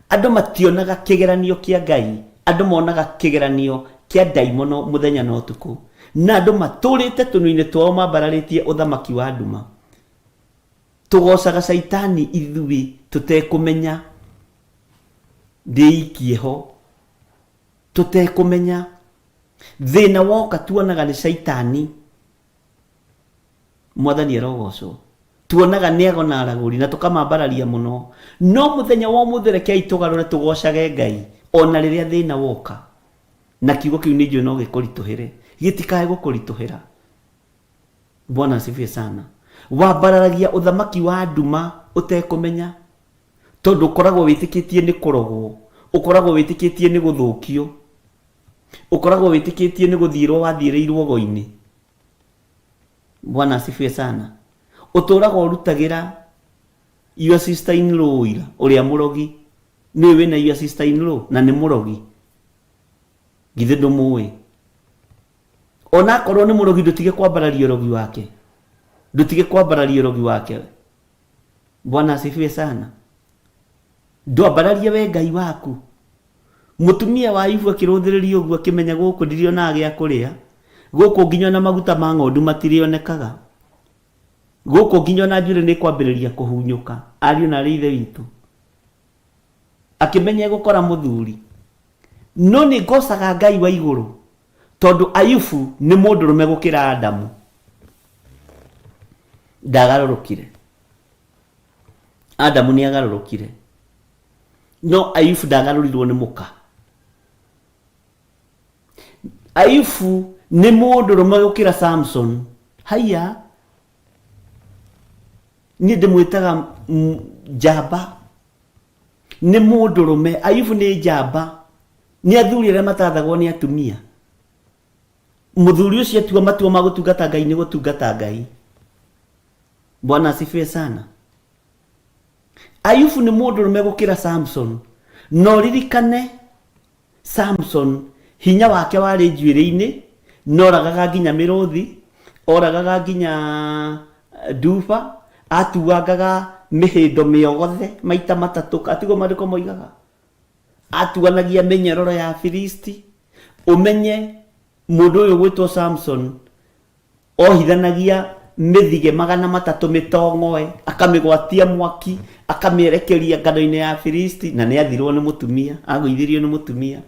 Andũ mationaga kĩgeranio kĩa Ngai. Andũ monaga kĩgeranio kĩa ndaimono mũthenya na ũtukũ. Na andũ matũrĩte tũnua-inĩ twao mambararĩtie ũthamaki wa nduma. Tũgocaga caitani ithuĩ tũtekũmenya. Ndĩikie ho. Tũtekũmenya. Thĩna woka tuonaga nĩ caitani. Mwathani arogocwo. Tuonaga nĩ ago na aragũri na tũkamambararia mũno. No mũthenya wa ũmũthĩ rekei tũgarũre tũgocage Ngai ona rĩrĩa thĩna woka. Na kiugo kĩu nĩ njũĩ no gĩkũritũhĩre. Gĩtikae gũkũritũhĩra. Bwana asifiwe sana. Wambararagia ũthamaki wa nduma ũtekũmenya. Tondũ ũkoragwo wĩtĩkĩtie nĩ kũrogwo. Ũkoragwo wĩtĩkĩtie nĩ gũthũkio. Ũkoragwo wĩtĩkĩtie nĩ gũthiĩrwo wathiĩrĩirwo go-inĩ. Bwana asifiwe sana. Ũtũraga ũrutagĩra your sister in law ũira ũrĩa mũrogi. Nĩ wĩna your sister in law na nĩ mũrogi. Githĩ ndũmũĩ? Ona akorwo nĩ mũrogi ndũtige kwambararia ũrogi wake. Ndũtige kwambararia ũrogi wake. Bwana asifiwe sana. Ndwambararie we Ngai waku. Mũtumia wa Ayubu akĩrũthĩrĩria ũguo akĩmenya gũkũ ndirionaga gĩa kũrĩa, gũkũ nginya ona maguta ma ng'ondu matirĩonekaga, gũkũ nginya ona njuĩrĩ nĩ ĩkwambĩrĩria kũhunyũka, ariũ na arĩ ithe witũ. Akĩmenya egũkora mũthuri. No nĩ ngocaga Ngai wa igũrũ tondũ Ayubu nĩ mũndũrũme gũkĩra Adamu. Ndagarũrũkire. Adamu nĩ agarũrũkire. No Ayubu ndagarũrirwo nĩ mũka. Ayubu nĩ mũndũrũme gũkĩra Samson. Haiya, niĩ ndĩmwĩtaga njamba. Nĩ mũndũrũme. Ayubu nĩ njamba. Nĩ athuri arĩa matathagwo nĩ atumia. Mũthuri ũcio atua matua ma gũtungata Ngai nĩ gũtungata Ngai. Bwana asifiwe sana. Ayubu nĩ mũndũrũme gũkĩra Samson. Na ũririkane Samson hinya wake warĩ njuĩrĩ-inĩ, noragaga nginya mĩrũthi, oragaga nginya eh, nduba, atuangaga mĩhĩndo mĩogothe maita matatũ, atiguo maandĩko moigaga. Atuanagia mĩnyororo ya Afilisti. Ũmenye mũndũ ũyũ ũgwĩtwo Samson Ohithanagia mĩthige 300 mĩtong'oe, akamĩgwatia mwaki, akamĩerekeria ngano-inĩ ya Afilisti, na nĩathirwo nĩ mũtumia, agũithirio nĩ mũtumia.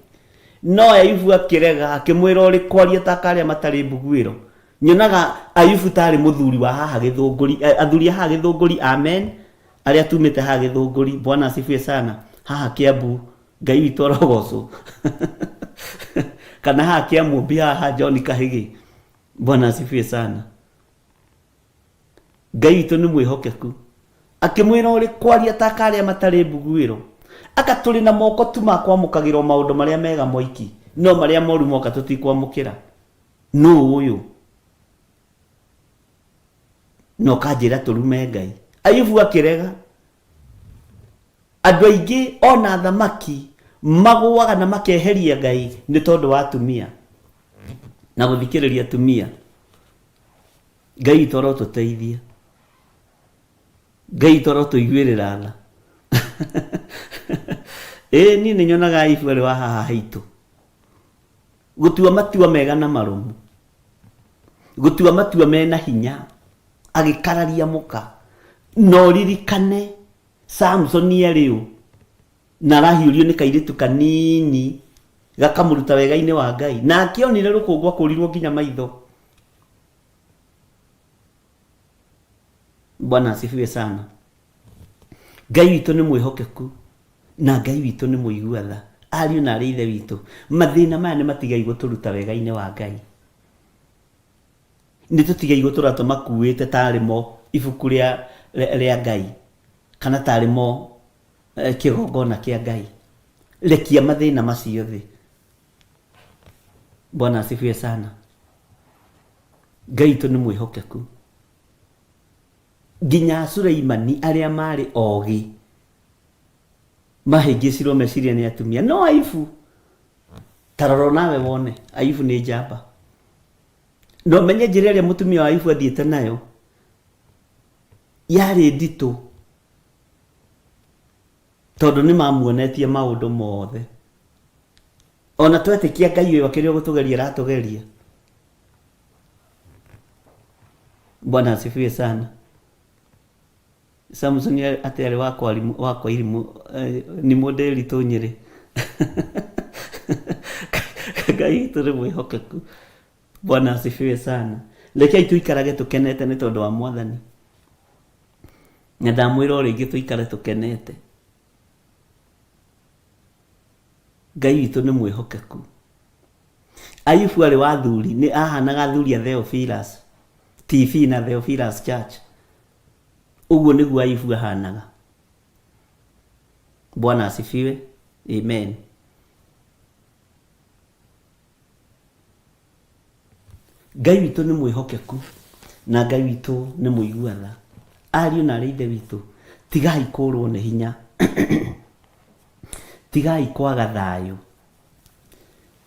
No Ayubu akĩrega, akĩmwĩra ũrĩ kwaria ta karĩa matarĩ mbuguĩro. Nyonaga Ayubu tarĩ mũthuri wa haha Gĩthũngũri, eh, athuri a haha Gĩthũngũri, amen, arĩa tumĩte haha Gĩthũngũri, Bwana asifiwe sana, haha Kĩambu, Ngai witũ arogocwo. Kana haha Kĩamũmbi haha John Kahĩgĩ. Bwana asifiwe sana. Ngai witũ nĩ mwĩhokeku. Akĩmwĩra ũrĩ kwaria ta karĩa matarĩ mbuguĩro. Aka tũrĩ na moko tu ma kwamũkagĩrwo maũndũ marĩa mega moiki, no marĩa moru moka tũtikwamũkĩra. Nũ ũyũ? Na ũkanjĩra tũrume Ngai. Ayubu akĩrega. Andũ aingĩ ona athamaki magũaga na makeheria Ngai nĩ tondũ wa atumia na gũthikĩrĩria atumia. Ngai witũ arotũteithia. Ngai witũ arotũiguĩrĩra tha. Ĩĩ niĩ nĩ nyonaga Ayubu arĩ wa haha haitũ. Gũtua matua mega na marũmu. Gũtua matua mena hinya. Agĩkararia mũka. Na ũririkane Samsoni arĩ ũ na arahiũrio nĩ kairĩtu kanini gakamũruta wega-inĩ wa Ngai na akĩonire rũkũngũ akũrirwo nginya maitho. Bwana asifiwe sana. Ngai witũ nĩ mwĩhokeku na Ngai witũ nĩ mũigua tha. Ariũ na arĩ ithe witũ, mathĩna maya nĩ matigai gũtũruta wega-inĩ wa Ngai. Nĩ tũtigei gũtũra tũmakuĩte tarĩ mo ibuku rĩa, rĩa Ngai kana tarĩ mo eh, kĩgongona kĩa Ngai. Rekia mathĩna macio thĩ. Bwana asifiwe sana. Ngai witũ nĩ mwĩhokeku. Nginya Suleimani arĩa marĩ ogĩ mahĩngĩcirwo meciria nĩ atumia no Ayubu. Ta rora nawe wone, Ayubu nĩ njamba. Na ũmenye njĩra ĩrĩa mũtumia wa Ayubu athiĩte nayo yarĩ nditũ, tondũ nĩ mamuonetie maũndũ mothe. Ona twetĩkia Ngai ũyũ akĩrĩ o gũtũgeria aratũgeria. Bwana asifiwe sana. Samson atĩ arĩ wa kwa wa kwa irimũ eh, nĩ mũndĩri tũ Nyĩrĩ. Ngai witũ nĩ mwĩhokeku. Bwana asifiwe sana. Rekei tũikarage tũkenete nĩ tondũ wa Mwathani. Na ndamwĩra o rĩngĩ tũikare tũkenete. Ngai witũ nĩ mwĩhokeku. Ayubu arĩ wa athuri, nĩ ahanaga athuri a Theophilus TV na Theophilus Church. Ũguo nĩguo Ayubu ahanaga. Bwana asifiwe. Amen. Ngai witũ nĩ mwĩhokeku na Ngai witũ nĩ mũigua tha. Ariũ na arĩ ithe witũ, tigai kũrwo nĩ hinya. Tigai kwaga thayũ.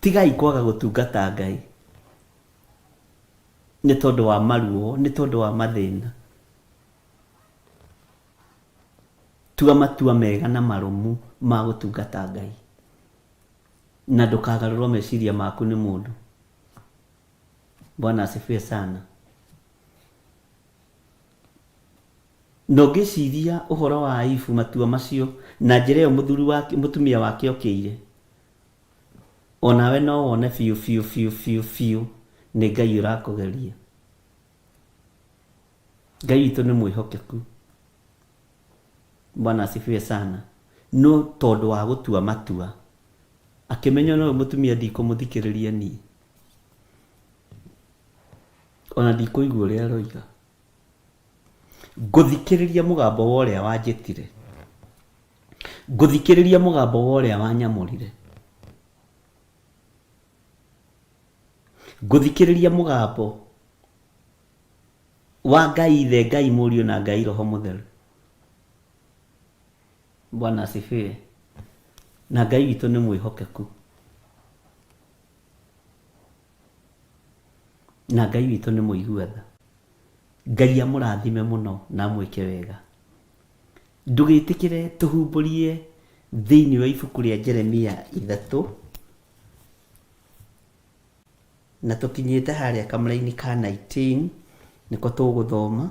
Tigai kwaga gũtungata Ngai nĩ tondũ wa maruo, nĩ tondũ wa mathĩna. Tua matua mega na marũmu ma gũtungata Ngai. Na ndũkagarũrwo meciria maku nĩ mũndũ. Bwana asifiwe sana. Na ũngĩciria ũhoro wa Ayubu matua macio na njĩra ĩyo mũthuri wake, mũtumia wake okĩire, o nawe no wone biũ biũ biũ biũ biũ nĩ Ngai ũrakũgeria. Ngai witũ nĩ mwĩhokeku. Bwana asifiwe sana. No tondũ wa gũtua matua, akĩmenya ona ũyũ mũtumia ndikũmũthikĩrĩria niĩ, ona ndikũigua ũrĩa aroiga. Ngũthikĩrĩria mũgambo wa ũrĩa wanjĩtire. Ngũthikĩrĩria mũgambo wa ũrĩa wanyamũrire. Ngũthikĩrĩria mũgambo wa Ngai Ithe, Ngai Mũriũ na Ngai Roho Mũtheru. Bwana asifiwe. Na Ngai witũ nĩ mwĩhokeku. Na Ngai witũ nĩ mũigua tha. Ngai amũrathime mũno na amwĩke wega. Ndũgĩtĩkĩre tũhumbũrie thĩinĩ wa ibuku rĩa Jeremia ithatũ, na tũkinyĩte harĩa kamũraini ka 19 nĩko tũgũthoma.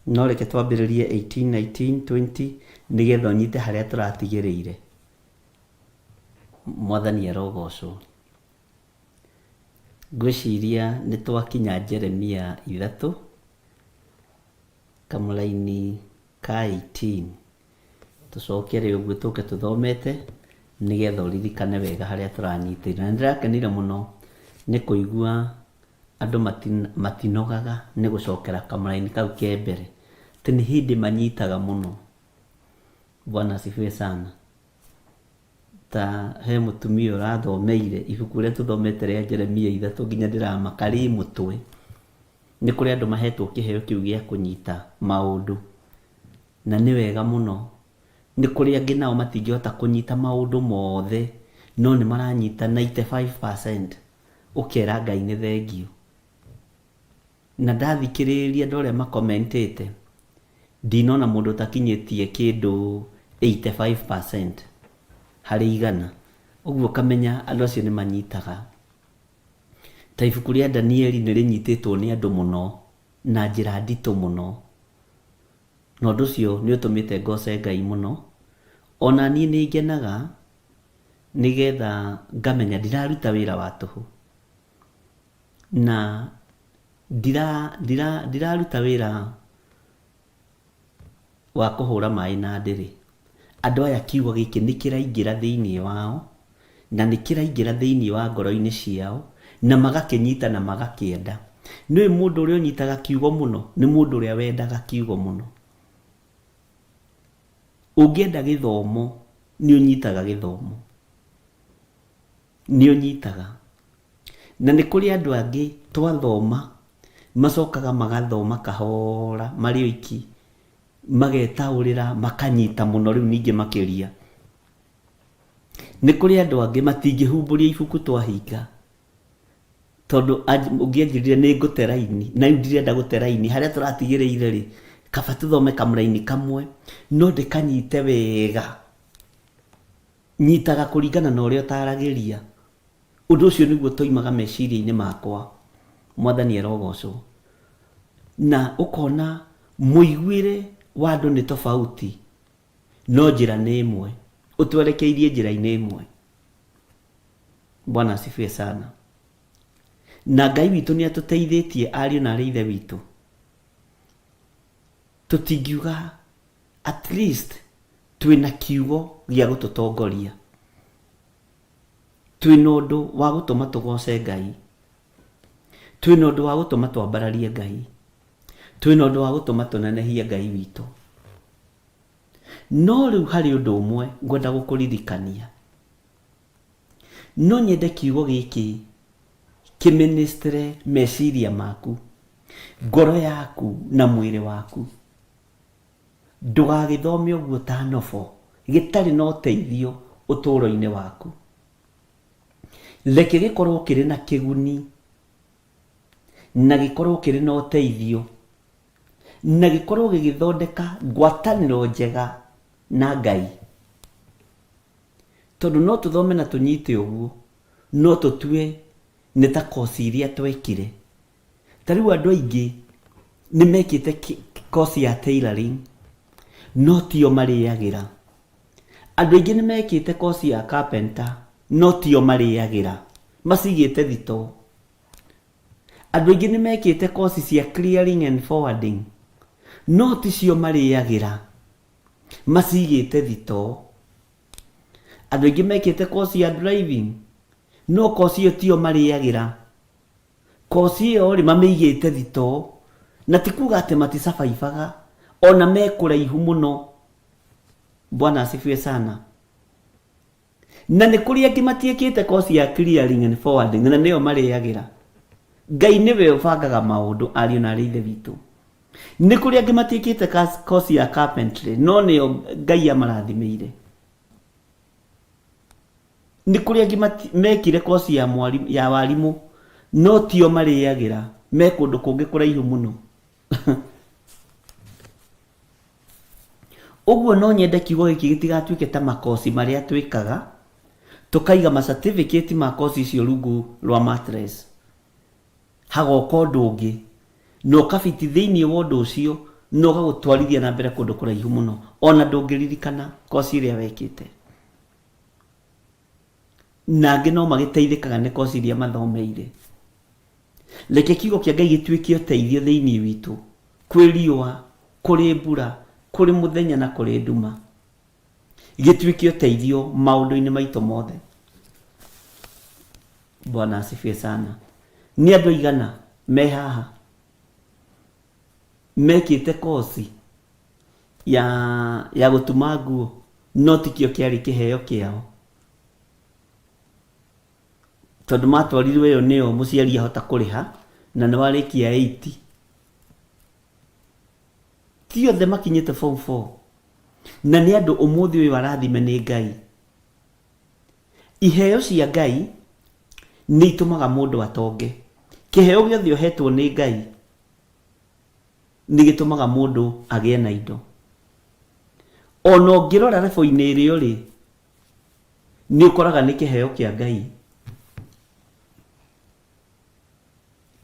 No reke twambĩrĩrie 18, 19, 20 nĩgetha ũnyite harĩa tũratigĩrĩire. Mwathani arogocwo. Ngwĩciria nĩ twakinya Jeremia ithatũ, kamũraini ka 18. Tũcokere ũguo tũke tũthomete nĩgetha ũririkane wega harĩa tũranyitĩire. Na nĩ ndĩrakenire mũno nĩ kũigua andũ matinogaga nĩ gũcokera kamũraini kau ke mbere. Atĩ nĩ hĩndĩ manyitaga mũno. Bwana asifiwe sana. Ta he mũtumia ũrathomeire ibuku rĩrĩa tũthomete rĩa Jeremia ithatũ nginya ndĩramaka rĩ mũtwe. Nĩ kũrĩ andũ mahetwo kĩheo kĩu gĩa kũnyita maũndũ na nĩ wega mũno. Nĩ kũrĩ angĩ nao matingĩhota kũnyita maũndũ mothe no nĩ maranyita 95% ũkera Ngai nĩ thengiũ. Na ndathikĩrĩria andũ arĩa makomentĩte, ndinona mũndũ ũtakinyĩtie kĩndũ 85% harĩ igana. Ũguo ũkamenya andũ acio nĩ manyitaga. Ta ibuku rĩa Danieli nĩ rĩnyitĩtwo nĩ andũ mũno na njĩra nditũ mũno. Na ũndũ ũcio nĩ ũtũmĩte ngoce Ngai mũno. Ona niĩ nĩ ngenaga nĩgetha ngamenya ndiraruta wĩra wa tũhũ. Na ndira, ndira, ndiraruta wĩra wa kũhũra maĩ na ndĩrĩ. Andũ aya kiugo gĩkĩ nĩ kĩraingĩra thĩinĩ wao, na nĩ kĩraingĩra thĩinĩ wa ngoro-inĩ ciao, na magakĩnyita na magakĩenda. Nĩũĩ mũndũ ũrĩa ũnyitaga kiugo mũno? Nĩ mũndũ ũrĩa wendaga kiugo mũno. Ũngĩenda gĩthomo, nĩ ũnyitaga gĩthomo. Nĩ ũnyitaga. Na nĩ kũrĩ andũ angĩ twathoma, macokaga magathoma kahora marĩ oiki, magetaũrĩra, makanyita mũno rĩu ningĩ makĩria. Nĩ kũrĩ andũ angĩ matingĩhumbũria ibuku twahinga tondũ ũngĩ anjĩrire nĩ ngũte raini na rĩu ndirenda gũte raini harĩa tũratigĩrĩire rĩ kaba tũthome kamũraini kamwe no ndĩkanyite wega nyitaga kũringana na ũrĩa ũtaragĩria ũndũ ũcio nĩguo toimaga meciria-inĩ makwa mwathani arogocwo na ũkona mũiguĩre wa andũ nĩ tofauti No njĩra nĩ ĩmwe. Ũtwerekeirie njĩra-inĩ ĩmwe. Bwana asifiwe sana. Na Ngai witũ nĩ atũteithĩtie ariũ na arĩ ithe witũ. Tũtingiuga at least twĩna kiugo gĩa gũtũtongoria. Twĩna ũndũ wa gũtũma tũgoce Ngai. Twĩna ũndũ wa gũtũma twambararie Ngai. Twĩna ũndũ wa gũtũma tũnenehie Ngai witũ. No rĩu harĩ ũndũ ũmwe ngwenda gũkũririkania. No nyende kiugo gĩkĩ kĩmĩnĩstre meciria maku, ngoro yaku na mwĩrĩ waku. Ndũgagĩthome ũguo ta nobo, gĩtarĩ na ũteithio ũtũũro-inĩ waku. Reke gĩkorwo kĩrĩ na kĩguni na gĩkorwo kĩrĩ na ũteithio na gĩkorwo gĩgĩthondeka ngwatanĩro njega na Ngai. Tondũ no tũthome na tũnyite ũguo, no tũtue nĩ ta koci iria twekire. Ta rĩu andũ aingĩ nĩ mekĩte koci ya tailoring, no tio marĩagĩra. Andũ aingĩ nĩ mekĩte koci ya carpenter, no tio marĩagĩra. Macigĩte thitoo. Andũ aingĩ nĩ mekĩte koci cia clearing and forwarding, no ticio marĩagĩra. Macigĩte thitoo. Andũ aingĩ mekĩte koci ya driving, no koci ĩyo tiyo marĩagĩra. Koci ĩyo rĩ, mamĩigĩte thitoo. Na ti kuga atĩ maticabaibaga, ona me kũraihu mũno. Bwana asifiwe sana. Na nĩ kũrĩ angĩ matiĩkĩte koci ya clearing and forwarding na nĩyo marĩagĩra. Ngai nĩwe ũbangaga maũndũ ariũ na arĩ ithe witũ. Nĩ kũrĩ angĩ matiĩkĩte koci ya carpentry no nĩyo Ngai amarathimĩire. Nĩ kũrĩ angĩ mekire koci ya, ya warimũ no tio marĩagĩra me kũndũ kũngĩ kũraihu mũno. Ũguo no nyende kiugo gĩkĩ gĩtigatuĩke ta makoci marĩa twĩkaga, tũkaiga ma certificate ma koci icio rungu rwa mattress. Hagoka ũndũ ũngĩ, na ũkabiti thĩinĩ wa ũndũ ũcio, na ũgagũtwarithia na mbere kũndũ kũraihu mũno, ona ndũngĩririkana koci ĩrĩa wekĩte. Na angĩ no magĩteithĩkaga nĩ koci iria mathomeire. Reke kiugo kĩa Ngai gĩtuĩke ũteithio thĩinĩ witũ, kwĩ riũa, kũrĩ mbura, kũrĩ mũthenya na kũrĩ nduma. Gĩtuĩke ũteithio maũndũ-inĩ maitũ mothe. Bwana asifiwe sana. Nĩ andũ aigana me haha mekĩte koci ya, ya gũtuma nguo no tikĩo kĩarĩ kĩheo kĩao? Tondũ matwarirwo ĩyo nĩyo mũciari ahota kũrĩha na nĩ warĩkia 8. Ti othe makinyĩte form 4. Na nĩ andũ ũmũthĩ ũyũ arathime nĩ Ngai. Iheo cia Ngai nĩ itũmaga mũndũ atonge. Kĩheo gĩothe ũhetwo nĩ Ngai nĩ gĩtũmaga mũndũ agĩe na indo. Ona ũngĩrora rebo-inĩ ĩrĩa ũrĩ, nĩ ũkoraga nĩ kĩheo kĩa Ngai,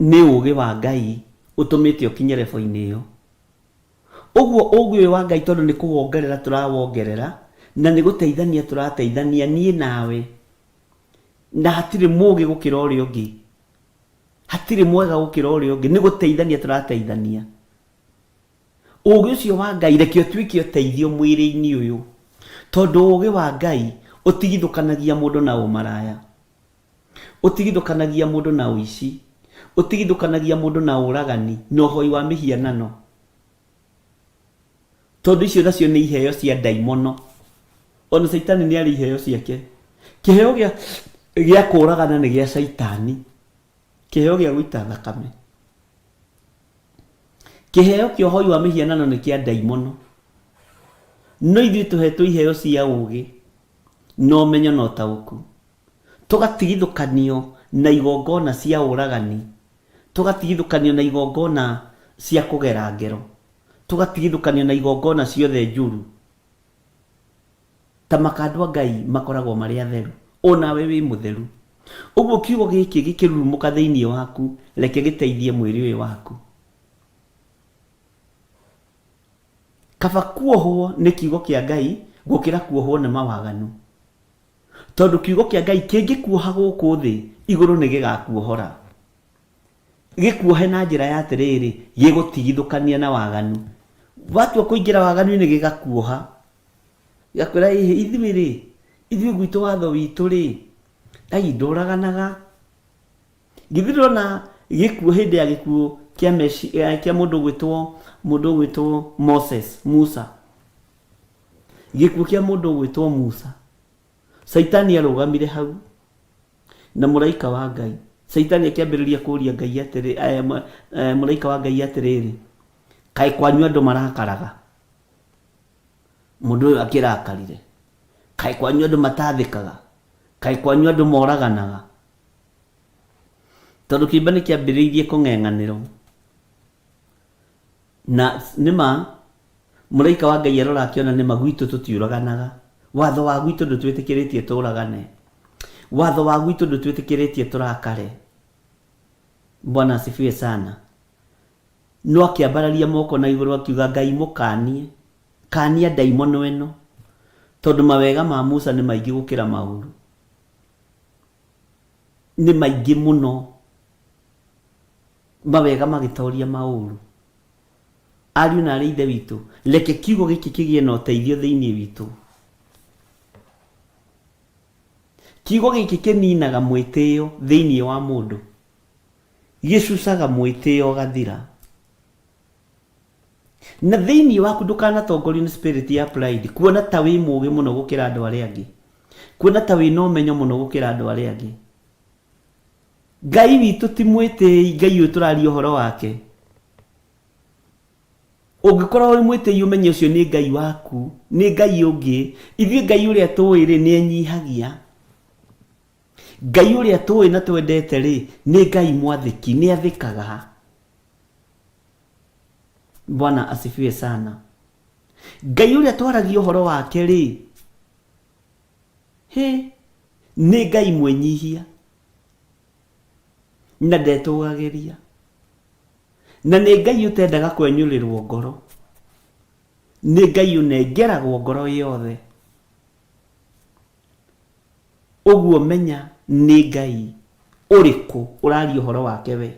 nĩ ũgĩ wa Ngai ũtũmĩte ũkinye rebo-inĩ ĩyo. Ũguo ũgĩ ũyũ wa Ngai tondũ nĩ kũwongerera tũrawongerera na nĩ gũteithania tũrateithania niĩ nawe, na hatirĩ mũgĩ gũkĩra ũrĩa ũngĩ, hatirĩ mwega gũkĩra ũrĩa ũngĩ, nĩ gũteithania tũrateithania. Ũũgĩ ũcio wa Ngai reke ũtuĩke ũteithio mwĩrĩ-inĩ ũyũ, tondũ ũũgĩ wa Ngai ũtigithũkanagia mũndũ na ũmaraya, ũtigithũkanagia mũndũ na ũici, ũtigithũkanagia mũndũ na ũragani na ũhoi wa mĩhianano, tondũ icio nacio nĩ iheo cia ndaimono. Ona Caitani nĩ arĩ iheo ciake. Kĩheo gĩa gĩa kũũragana nĩ gĩa Caitani, kĩheo gĩa gũita thakame. Kĩheo kĩa ũhoi wa mĩhianano nĩ kĩa ndaimono. No ithuĩ tũhetwo iheo cia ũũgĩ Na ũmenyo na ũtaũku. Tũgatigithũkanio na igongona cia ũragani. Tũgatigithũkanio na igongona cia kũgera ngero. Tũgatigithũkanio na igongona ciothe njũru. Ta maka andũ a Ngai makoragwo marĩ atheru, o nawe wĩ mũtheru. Ũguo kiugo gĩkĩ gĩkĩrurumũka thĩinĩ waku, reke gĩteithie mwĩrĩ ũyũ waku. Kaba kuohwo nĩ kiugo kĩa Ngai gũkĩra kuohwo nĩ mawaganu. Tondũ kiugo kĩa Ngai kĩngĩkuoha gũkũ thĩ, igũrũ nĩ gĩgakuohora. Gĩkuohe na njĩra ya atĩrĩrĩ, gĩgũtigithũkania na waganu. Watua kũingĩra waganu-inĩ gĩgakuoha. Gĩgakwĩra ĩhĩ, ithuĩ rĩ, ithuĩ gwitũ watho witũ rĩ, Ngai ndũraganaga. Githĩ ndũrona gĩkuũ hĩndĩ ya gĩkuũ kĩa Meci, kĩa mũndũ ũgwĩtwo mũndũ ũgwĩtwo Moses, Musa. Gĩkuũ kĩa mũndũ ũgwĩtwo Musa. Caitani arũgamire hau na mũraika wa Ngai. Caitani akĩambĩrĩria kũria Ngai atĩrĩ, mũraika wa Ngai atĩrĩrĩ, kaĩ kwanyu andũ marakaraga? Mũndũ ũyũ akĩrakarire. Kaĩ kwanyu andũ matathĩkaga? Kaĩ kwanyu andũ moraganaga? Tondũ kĩimba nĩ kĩambĩrĩirie kũng'eng'anĩro. Na nĩma mũraika wa Ngai arora akĩona nĩma gwitũ tũtiũraganaga. Watho wa gwitũ ndũtwĩtĩkĩrĩtie tũragane. Watho wa gwitũ ndũtwĩtĩkĩrĩtie tũrakare. Bwana asifiwe sana. No akĩambararia moko na igũrũ akiuga Ngai mũkanie, kania ndaimono ĩno, tondũ mawega ma Musa nĩ maingĩ gũkĩra maũru. Nĩ maingĩ mũno. Mawega magĩtoria maũru. Ariũ na aarĩ a Ithe witũ, reke kiugo gĩkĩ kĩgĩe na ũteithio thĩinĩ witũ. Kiugo gĩkĩ kĩninaga mwĩtĩo thĩinĩ wa mũndũ. Gĩcucaga mwĩtĩo ũgathira. Na thĩinĩ waku ndũkanatongorio nĩ spirit ya pride, kuona ta wĩ mũgĩ mũno gũkĩra andũ arĩa angĩ, kuona ta wĩna ũmenyo mũno gũkĩra andũ arĩa angĩ. Ngai witũ ti mwĩtĩi, Ngai ũyũ tũraria ũhoro wake. Ũngĩkorwo wĩ mwĩtĩi ũmenye ũcio nĩ Ngai waku, nĩ Ngai ũngĩ. Ithuĩ Ngai ũrĩa tũĩ rĩ, nĩ enyihagia. Ngai ũrĩa tũĩ na twendete rĩ, nĩ Ngai mwathĩki, nĩ athĩkaga. Bwana asifiwe sana. Ngai ũrĩa twaragia ũhoro wake rĩ, hĩ, nĩ Ngai mwĩnyihia na ndetũgagĩria na nĩ Ngai ũtendaga kwenyũrĩrwo ngoro, nĩ Ngai ũnengeragwo ngoro yothe. Ũguo menya nĩ Ngai ũrĩkũ ũraria ũhoro wake we.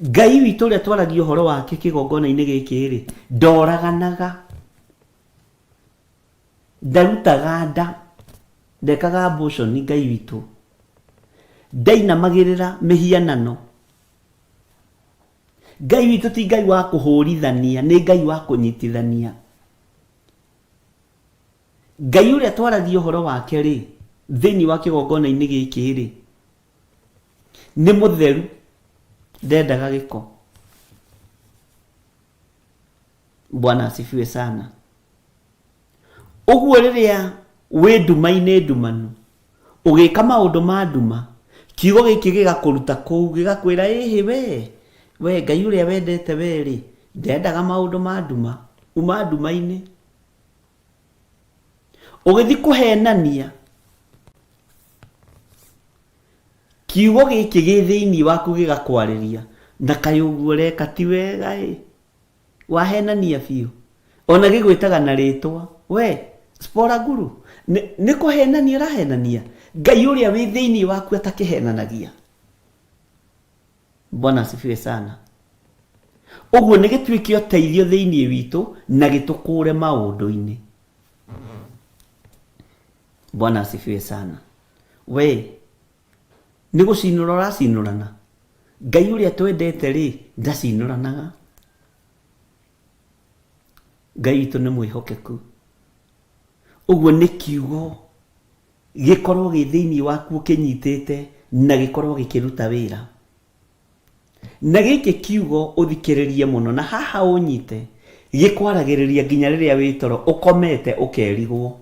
Ngai witũ ũrĩa twaragia ũhoro wake kĩgongona-inĩ gĩkĩ-rĩ, ndoraganaga, ndarutaga nda, ndekaga abortion Ngai witũ, ndainamagĩrĩra mĩhianano. Ngai witũ ti Ngai wa kũhũrithania, nĩ Ngai wa kũnyitithania. Ngai ũrĩa twaragia ũhoro wake-rĩ, thĩinĩ wa kĩgongona-inĩ gĩkĩ-rĩ, Nĩ mũtheru, ndendaga gĩko. Bwana asifiwe sana. Ũguo rĩrĩa wĩ nduma-inĩ ndumanu, ũgĩka maũndũ ma nduma, kiugo gĩkĩ gĩgakũruta kũu, gĩgakwĩra ĩhĩ we, we Ngai ũrĩa wendete we rĩ, ndendaga maũndũ ma nduma, uma nduma-inĩ. Ũgĩthiĩ kũhenania, Kiugo gĩkĩ gĩ thĩinĩ waku gĩgakwarĩria, na kaĩ ũguo ũreka ti wega ĩ, wahenania biũ. Ona gĩgwĩtaga na rĩtwa, we Spora Guru, nĩ kũhenania ũrahenania? Ngai ũrĩa wĩ thĩinĩ waku atakĩhenanagia. Bwana asifiwe sana. Ũguo nĩ gĩtuĩke ũteithio thĩinĩ witũ na gĩtũkũre maũndũ-inĩ. Bwana asifiwe sana. We nĩ gũcinũra ũracinũrana? Ngai ũrĩa twendete rĩ, ndacinũranaga. Ngai witũ nĩ mwĩhokeku. Ũguo nĩ kiugo gĩkorwo gĩ thĩinĩ waku ũkĩnyitĩte na gĩkorwo gĩkĩruta wĩra. Na gĩkĩ kiugo ũthikĩrĩrie mũno na haha ũnyite, gĩkwaragĩrĩria nginya rĩrĩa wĩ toro ũkomete ũkerigwo.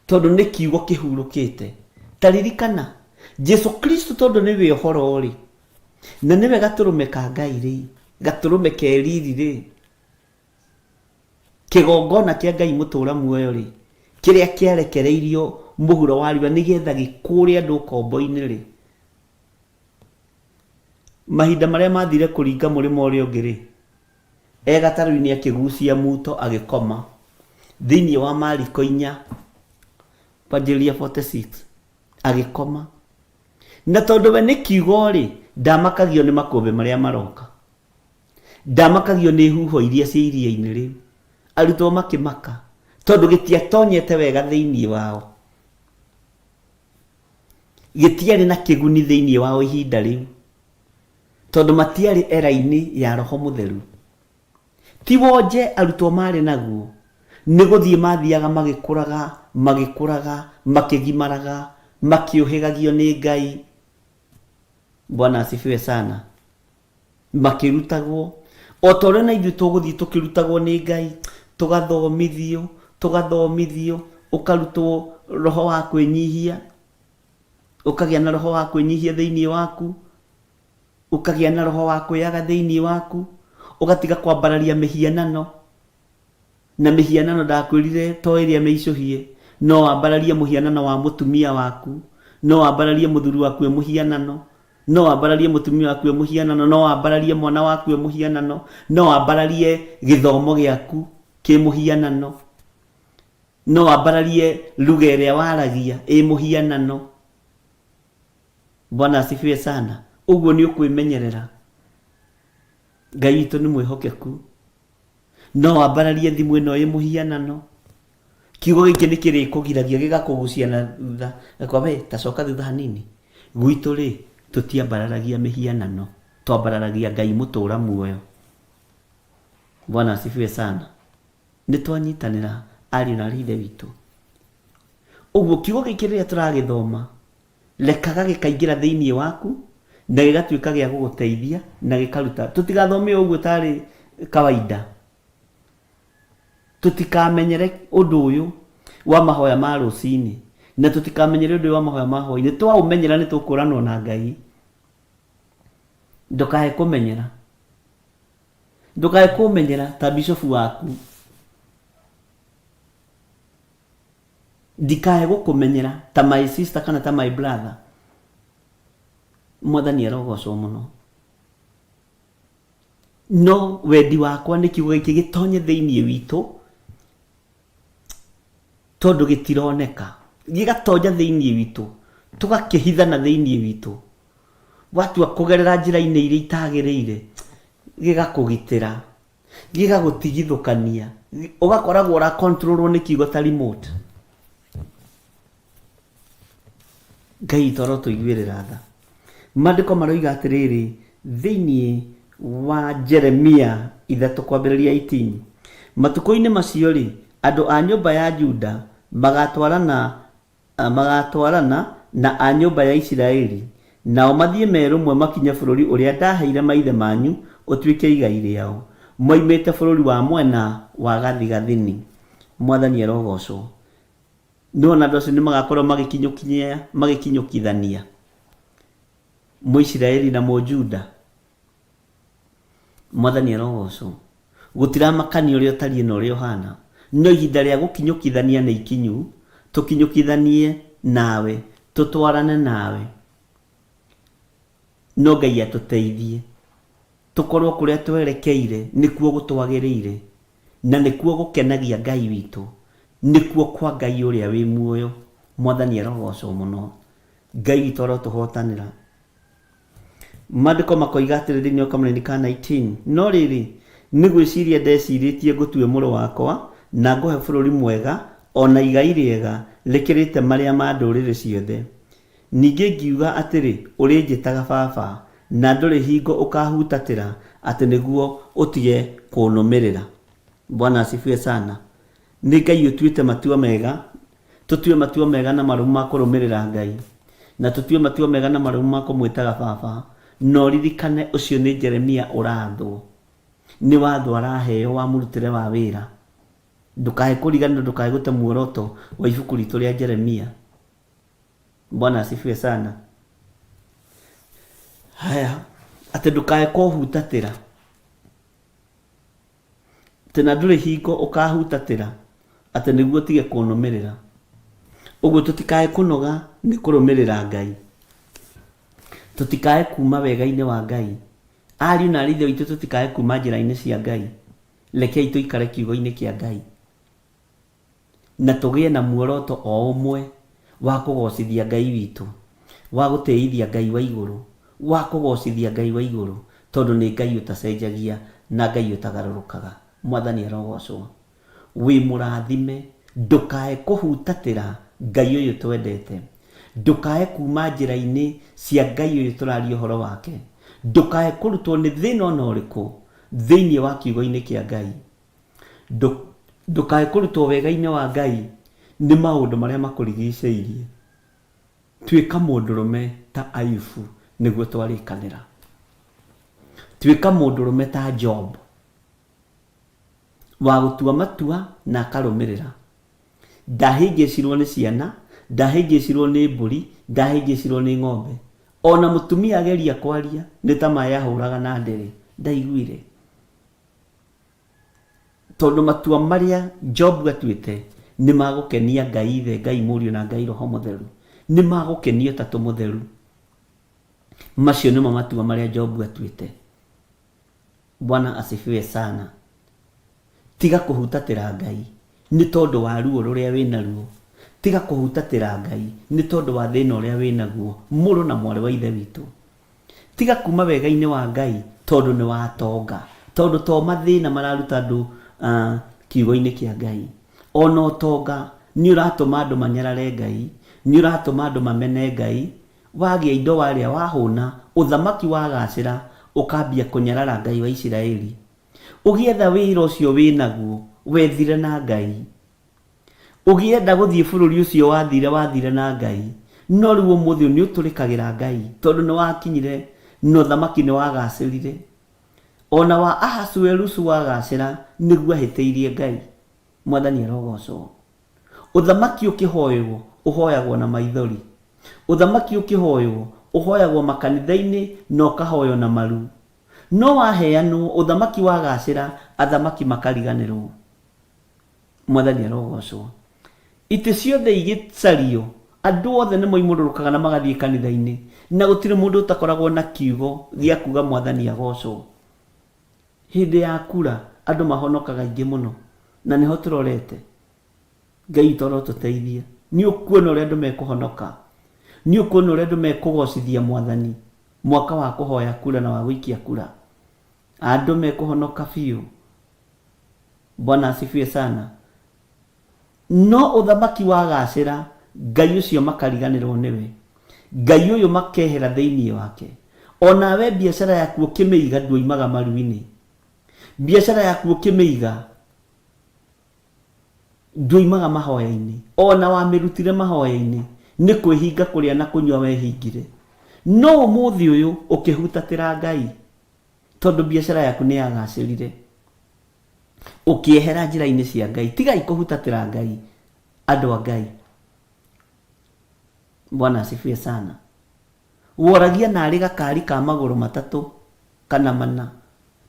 Tondũ nĩ kiugo kĩhurũkĩte. Ta ririkana, Jesu Kristo tondũ nĩwe ũhoro-rĩ, na nĩwe gatũrũme ka Ngai-rĩ, gatũrũme ke riri-rĩ, kĩgongona kĩa Ngai mũtũra muoyo-rĩ, kĩrĩa kĩarekereirio mũhuro wa riũa nĩgetha gĩkũũre andũ ũkombo-inĩ-rĩ, mahinda marĩa mathire kũringa mũrĩmo ũrĩa ũngĩ-rĩ, E gatarũ-inĩ akĩgucia muto agĩkoma. Thĩinĩ wa Mariko inya kwanjĩrĩria 46 agĩkoma. Na tondũ we nĩ kiugo-rĩ, ndamakagio nĩ makũmbĩ marĩa maroka. Ndamakagio nĩ huho iria cia iria-inĩ rĩu. Arutwo makĩmaka tondũ gĩtiatonyete wega thĩinĩ wao. Gĩtiarĩ na kĩguni thĩinĩ wao ihinda rĩu. Tondũ matiarĩ era-inĩ ya Roho Mũtheru. Ti wonje arutwo maarĩ naguo, nĩ gũthiĩ maathiaga magĩkũraga, magĩkũraga, makĩgimaraga, makĩũhĩgagio nĩ Ngai. Bwana asifiwe sana. Makĩrutagwo. O ta ũrĩa na ithuĩ tũgũthiĩ tũkĩrutagwo nĩ Ngai, tũgathomithio, tũgathomithio, ũkarutwo roho wa kwĩnyihia. Ũkagĩa na roho wa kwĩnyihia thĩinĩ waku, ũkagĩa na roho wa kwĩyaga thĩinĩ waku, ũgatiga kwambararia mĩhianano. Na mĩhianano ndakwĩrire to ĩrĩa mĩicũhie, no wambararie mũhianano wa mũtumia waku, no wambararie mũthuri waku e mũhianano, no wambararie mũtumia waku e mũhianano, no wambararie mwana waku e mũhianano, no wambararie gĩthomo gĩaku kĩ mũhianano. No wambararie lugha ĩrĩa waragia ĩ mũhianano. Bwana asifiwe sana. Ũguo nĩ ũkwĩmenyerera. Ngai witũ nĩ mwĩhokeku. No wambararie thimũ ĩno ĩ mũhianano. Kiugo gĩkĩ nĩ kĩrĩkũgiragia gĩgakũgucia na thutha. Gĩgakwĩra we ta coka thutha hanini. Gwitũ rĩ, tũtiambararagia mĩhianano, twambararagia Ngai mũtũra muoyo. Bwana asifiwe sana. Nĩ twanyitanĩra ariũ na aarĩ a Ithe witũ. Ũguo kiugo gĩkĩ rĩrĩa tũragĩthoma, rekaga gĩkaingĩra thĩinĩ waku na gĩgatuĩka gĩa gũgũteithia na gĩkaruta. Tũtigathome o ũguo tarĩ kawaida. Tũtikamenyere ũndũ ũyũ wa mahoya ma rũcinĩ na tũtikamenyere ũndũ ũyũ wa mahoya ma hwainĩ. Twaũmenyera nĩ tũkũranwo na Ngai. Ndũkae kũmenyera. Ndũkae kũmenyera ta bishofu waku. Ndikae gũkũmenyera ta my sister kana ta my brother. Mwathani arogocwo mũno. No wendi wakwa nĩ kiugo gĩkĩ gĩtonye thĩinĩ witũ tondũ gĩtironeka. Gĩgatonya thĩinĩ witũ, tũgakĩhithana thĩinĩ witũ. Watua kũgerera njĩra-inĩ iria itagĩrĩire, gĩgakũgitĩra, gĩgagũtigithũkania, ũgakoragwo ũra control rwo nĩ kiugo ta remote. Ngai witũ arotũiguĩrĩra tha. Maandĩko maroiga atĩrĩrĩ, thĩinĩ wa Jeremia ithatũ kwambĩrĩria 18, matukũ-inĩ macio-rĩ, andũ a nyũmba ya Juda magatwarana magatwarana na a nyũmba ya Isiraeli, nao mathiĩ me rũmwe makinye bũrũri ũrĩa ndaheire maithe manyu ũtuĩke igai rĩao, moimĩte bũrũri wa mwena wa gathigathini. Mwathani arogocwo. Nĩwona andũ acio nĩmagakorwo magĩkinyũkinyia magĩkinyũkithania Mũisiraeli na Mũjuda. Mwathani arogocwo. Gũtiramakania ũrĩa ũtariĩ na ũrĩa ũhana, no ihinda rĩa gũkinyũkithania nĩ ikinyu, tũkinyũkithanie nawe, tũtwarane nawe. No Ngai atũteithie, tũkorwo kũrĩa twerekeire nĩkuo gũtwagĩrĩire, na nĩkuo gũkenagia Ngai witũ, nĩkuo kwa Ngai ũrĩa wĩ muoyo. Mwathani arogocwo mũno. Ngai witũ arotũhotanĩra. Maandĩko makoiga atĩrĩ thĩinĩ wa kamũraini ka 19, No rĩrĩ, nĩ gwĩciria ndecirĩtie ngũtue mũrũ wakwa, na ngũhe bũrũri mwega, o na igai rĩega, rĩkĩrĩte marĩa ma ndũrĩrĩ ciothe. Ningĩ ngiuga atĩrĩ, Ũrĩnjĩtaga baba, na ndũrĩ hingo ũkahutatĩra atĩ nĩguo ũtige kũnũmĩrĩra. Bwana asifiwe sana. Nĩ Ngai ũtuĩte matua mega Tũtue matua mega na marũmu ma kũrũmĩrĩra Ngai, na tũtue matua mega na marũmu ma kũmwĩtaga Baba. Na ũririkane ũcio nĩ Jeremia ũrathwo. Nĩ watho araheo wa mũrutĩre wa wĩra. Ndũkae kũriganĩrwo, ndũkae gũte muoroto wa ibuku ritũ rĩa Jeremia. Bwana asifiwe sana. Haya, atĩ ndũkae kũhutatĩra. Atĩ na ndũrĩ hingo ũkahutatĩra atĩ nĩguo ũtige kũnũmĩrĩra. Ũguo tũtikae kũnoga nĩ kũrũmĩrĩra Ngai. Tũtikae kuma wega-inĩ wa Ngai. Ariũ na arĩ ithe witũ tũtikae kuma njĩra-inĩ cia Ngai. Rekei tũikare kiugo-inĩ kĩa Ngai. Na tũgĩe na muoroto o ũmwe wa kũgoocithia Ngai witũ, wa gũtĩithia Ngai wa igũrũ, wa kũgoocithia Ngai wa igũrũ, tondũ nĩ Ngai ũtacenjagia na Ngai ũtagarũrũkaga. Mwathani arogoocwo. Wĩ mũrathime. Ndũkae kũhutatĩra Ngai ũyũ twendete. Ndũkae kuuma njĩra-inĩ cia Ngai ũyũ tũraria ũhoro wake. Ndũkae kũrutwo nĩ thĩna o na ũrĩkũ thĩinĩ wa kiugo-inĩ kĩa Ngai. Ndũkae kũrutwo wega-inĩ wa Ngai nĩ maũndũ marĩa makũrigicĩirie. Tuĩka mũndũrũme ta Ayubu nĩguo twarĩkanĩra. Tuĩka mũndũrũme ta Job wa gũtua matua na akarũmĩrĩra. Ndahĩngĩcirwo nĩ ciana, ndahĩngĩcirwo nĩ mbũri, ndahĩngĩcirwo nĩ ng'ombe. Ona mũtumia ageria kwaria nĩ ta maĩ ahũraga na ndĩrĩ, ndaiguire. Tondũ matua marĩa Jobu atuĩte nĩ ma gũkenia Ngai Ithe, Ngai Mũriũ na Ngai Roho Mũtheru. Nĩ ma gũkenia Ũtatũ Mũtheru. Macio nĩmo matua marĩa Jobu atuĩte. Bwana asifiwe sana. Tiga kũhutatĩra Ngai nĩ tondũ wa ruo rũrĩa wĩ naruo. Tiga kũhutatĩra Ngai nĩ tondũ wa thĩna ũrĩa wĩ naguo, mũrũ na mwarĩ wa Ithe witũ. Tiga kuma wega-inĩ wa Ngai tondũ nĩ watonga. Tondũ to mathĩna mararuta andũ kiugo-inĩ kĩa Ngai. Ona ũtonga nĩ ũratũma andũ manyarare Ngai, nĩ ũratũma andũ mamene Ngai. Wagĩa indo warĩa wahũna, ũthamaki wagacĩra, ũkambia kũnyarara Ngai wa Isiraeli. Ũgĩetha wĩra ũcio wĩnaguo, wethire na Ngai. Ũgĩenda gũthiĩ bũrũri ũcio wathire wathire na Ngai, no rĩu ũmũthĩ ũyũ nĩũtũrĩkagĩra Ngai tondũ nĩwakinyire na ũthamaki nĩwagacĩrire. O na wa Ahasuerusu wagacĩra nĩguo ahĩtĩirie Ngai. Mwathani arogocwo. Ũthamaki ũkĩhoywo ũhoyagwo na maithori. Ũthamaki ũkĩhoywo ũhoyagwo makanitha-inĩ na ũkahoywo na maru. No waheanwo ũthamaki wagacĩra athamaki makariganĩrwo. Mwathani arogocwo. Itĩ ciothe igĩcario, andũ othe nĩ moimũrũrũkaga na magathiĩ kanitha-inĩ, na gũtirĩ mũndũ ũtakoragwo na kiugo gĩa kuga Mwathani agocwo. Hĩndĩ ya kura, andũ mahonokaga aingĩ mũno, na nĩho tũrorete. Ngai witũ arotũteithia. Nĩ ũkuona ũrĩa andũ mekũhonoka. Nĩ ũkuona ũrĩa andũ mekũgocithia Mwathani mwaka wa kũhoya kura na wa gũikia kura. Andũ mekũhonoka biũ. Bwana asifiwe sana. No ũthamaki wagacĩra, Ngai ũcio makariganĩrwo nĩwe. Ngai ũyũ makehera thĩinĩ wake. Onawe biacara yaku ũkĩmĩiga nduoimaga maru-inĩ. Biacara yaku ũkĩmĩiga nduoimaga mahoya-inĩ. Ona wamĩrutire mahoya-inĩ nĩ kwĩhinga kũrĩa na kũnyua wehingire. No ũmũthĩ ũyũ ũkĩhutatĩra Ngai tondũ biacara yaku nĩ yagacĩrire. Ũkĩehera njĩra-inĩ cia Ngai. Tigai kũhutatĩra Ngai, andũ a Ngai. Bwana asifiwe sana. Woragia narĩ gakari ka magũrũ matatũ kana mana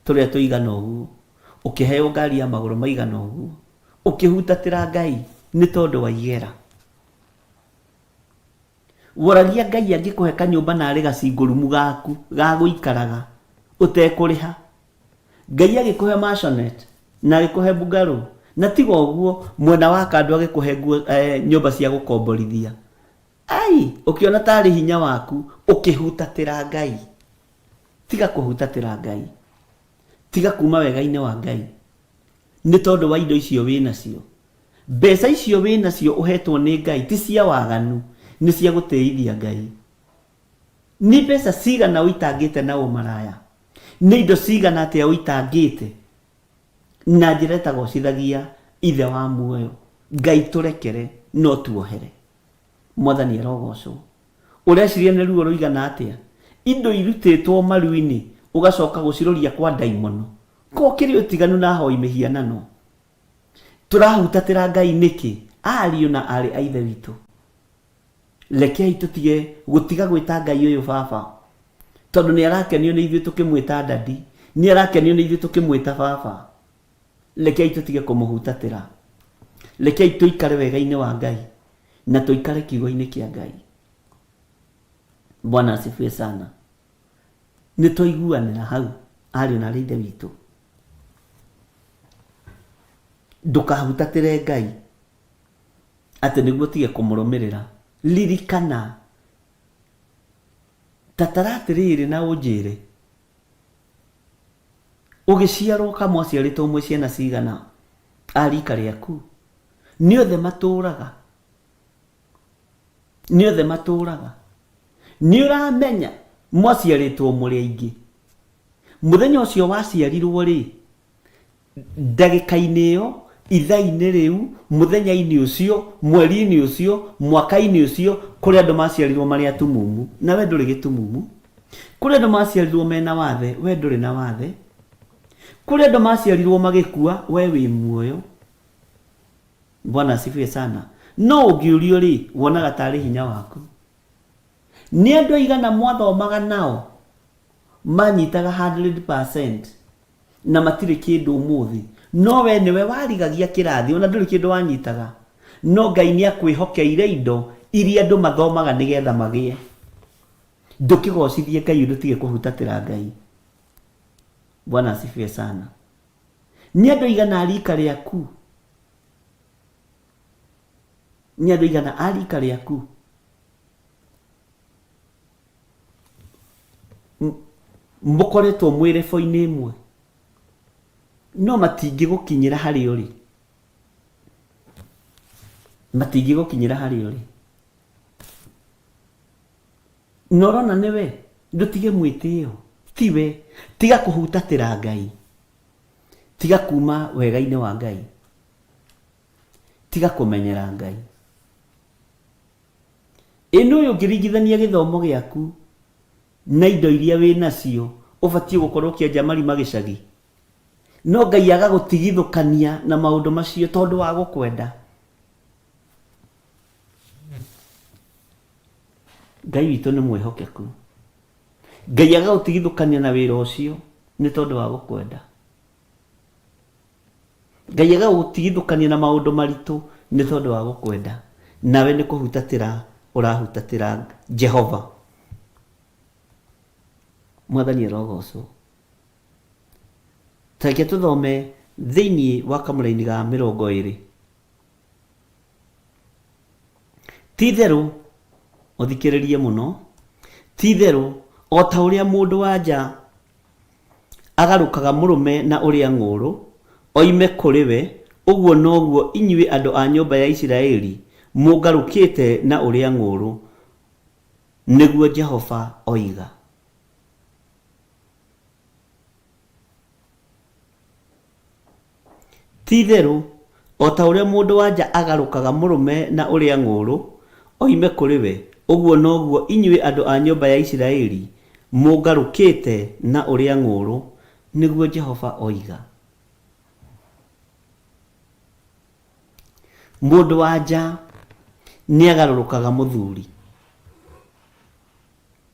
tũrĩa tũigana ũguo, ũkĩheo ngari ya magũrũ maigana ũguo, ũkĩhutatĩra Ngai nĩ tondũ wa igera. Woragia Ngai angĩkũhe kanyũmba narĩ gacingũrumu gaku ga gũikaraga ũtekũrĩha. Ngai agĩkũhe maisonette na agĩkũhe bungalow na tiga ũguo mwena wa kando agĩkũhe nguo, eh, nyũmba cia gũkomborithia. Ai, ũkĩona tarĩ hinya waku ũkĩhutatĩra Ngai. Tiga kũhutatĩra Ngai. Tiga kuma wega-inĩ wa Ngai nĩ tondũ wa indo icio wĩ nacio. Mbeca icio wĩ nacio ũhetwo nĩ Ngai ti cia waganu, nĩ cia gũtĩithia Ngai. Nĩ mbeca cigana ũitangĩte na ũmaraya? Nĩ indo cigana atĩa ũitangĩte na njĩra ĩtagocithagia Ithe wa muoyo? Ngai tũrekere no tuohere. Mwathani arogocwo. Ũreciria nĩ ruo rũigana atĩa? Indo irutĩtwo maru-inĩ ũgacoka gũciroria kwa ndaimono. Ko kĩrĩ ũtiganu na ahoi mĩhianano? Tũrahutatĩra Ngai nĩkĩ? Ariũ na aarĩ a Ithe witũ, rekei tũtige gũtiga gwĩta Ngai ũyũ Baba, tondũ nĩ arakenio nĩ ithuĩ tũkĩmwĩta Daddy, nĩ arakenio nĩ ithuĩ tũkĩmwĩta Baba. Rekei tũtige kũmũhutatĩra. Rekei tũikare wega-inĩ wa Ngai na tũikare kiugo-inĩ kĩa Ngai. Bwana asifiwe sana. Nĩ twaiguanĩra hau ariũ na aarĩ a Ithe witũ. Ndũkahutatĩre Ngai atĩ nĩguo ũtige kũmũrũmĩrĩra. Ririkana, ta tara atĩrĩrĩ na ũnjĩre, ũgĩciarwo ka mwaciarĩtwo mwĩ ciana cigana a rika rĩaku? Nĩ othe matũraga? Nĩ othe matũraga? Nĩ ũramenya mwaciarĩtwo mũrĩ aingĩ? Mũthenya ũcio waciarirwo rĩ, ndagĩka-inĩ ĩyo, ithaa-inĩ rĩu, mũthenya-inĩ ũcio, mweri-inĩ ũcio, mwaka-inĩ ũcio, kũrĩ andũ maciarirwo marĩ atumumu, na we ndũrĩ gĩtumumu. Kũrĩ andũ maciarirwo mena wathe, we ndũrĩ na wathe. Kũrĩ andũ maciarirwo magĩkua, we wĩ muoyo. Bwana asifiwe sana. No ũngĩũrio rĩ, wonaga tarĩ hinya waku. Nĩ andũ aigana mwathomaga nao manyitaga 100% na matirĩ kĩndũ ũmũthĩ, no we nĩwe warigagia kĩrathi ona ndũrĩ kĩndũ wanyitaga, no Ngai nĩ akwĩhokeire indo iria andũ mathomaga nĩgetha magĩe. Ndũkĩgocithie Ngai ũndũ tige kũhutatĩra Ngai. Bwana asifiwe sana. Nĩ andũ aigana a rika rĩaku? Nĩ andũ aigana a rika rĩaku mũkoretwo mwĩ rebo-inĩ ĩmwe no matingĩgũkinyĩra harĩa ũrĩ? Matingĩgũkinyĩra harĩa ũrĩ. Na ũrona nĩwe, ndũtige mwĩtĩo, tiwe. Tiga kũhutatĩra Ngai. Tiga kuma wega-inĩ wa Ngai. Tiga kũmenyera Ngai. Ĩ nũĩ ũngĩringithania gĩthomo gĩaku na indo iria wĩ nacio ũbatiĩ gũkorwo ũkĩenja marima gĩcagi? No Ngai agagũtigithũkania na maũndũ macio tondũ wa gũkwenda. Ngai witũ nĩ mwĩhokeku. Ngai agagũtigithũkania na wĩra ũcio nĩ tondũ wa gũkwenda. Ngai agagũtigithũkania na maũndũ maritũ nĩ tondũ wa gũkwenda. Nawe nĩ kũhutatĩra ũrahutatĩra Jehova. Mwathani arogocwo. Ta reke tũthome thĩinĩ wa kamũraini ga 20. Ti itherũ, ũthikĩrĩrie mũno, ti itherũ, o ta ũrĩa mũndũ-wa-nja agarũkaga mũrũme na ũrĩa ng'ũũrũ, oime kũrĩ we, ũguo noguo inyuĩ andũ a nyũmba ya Isiraeli mũngarũkĩte na ũrĩa ng'ũũrũ, nĩguo Jehova oiga. Ti-itherũ, o ta ũrĩa mũndũ-wa-nja agarũkaga mũrũme na ũrĩa ng'ũũrũ, oime kũrĩ we, ũguo noguo inyuĩ andũ a nyũmba ya Isiraeli mũngarũkĩte na ũrĩa ng'ũũrũ, nĩguo Jehova oiga. Mũndũ-wa-nja nĩagarũrũkaga mũthuri.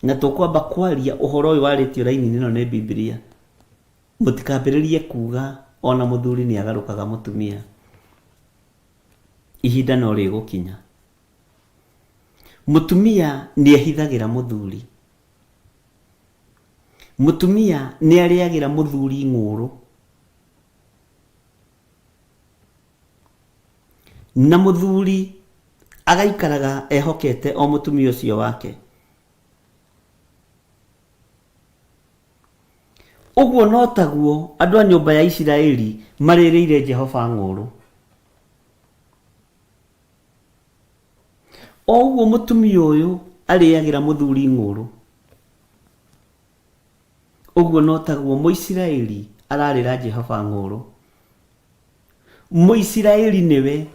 Na tũkwamba kwaria ũhoro ũyũ warĩtio raini-inĩ ĩno nĩ Bibilia. Mũtikambĩrĩrie kuuga o na mũthuri nĩ agarũkaga mũtumia. Ihinda no rĩgũkinya. Mũtumia nĩ ehithagĩra mũthuri. Mũtumia nĩ arĩagĩra mũthuri ng'ũũrũ. Na mũthuri agaikaraga ehokete o mũtumia ũcio wake. Ũguo no taguo andũ a nyũmba ya Isiraeli marĩrĩire Jehova ng'ũũrũ. O ũguo mũtumia ũyũ arĩagĩra mũthuri ng'ũũrũ, ũguo no taguo Mũisiraeli ararĩra Jehova ng'ũũrũ. Mũisiraeli nĩwe,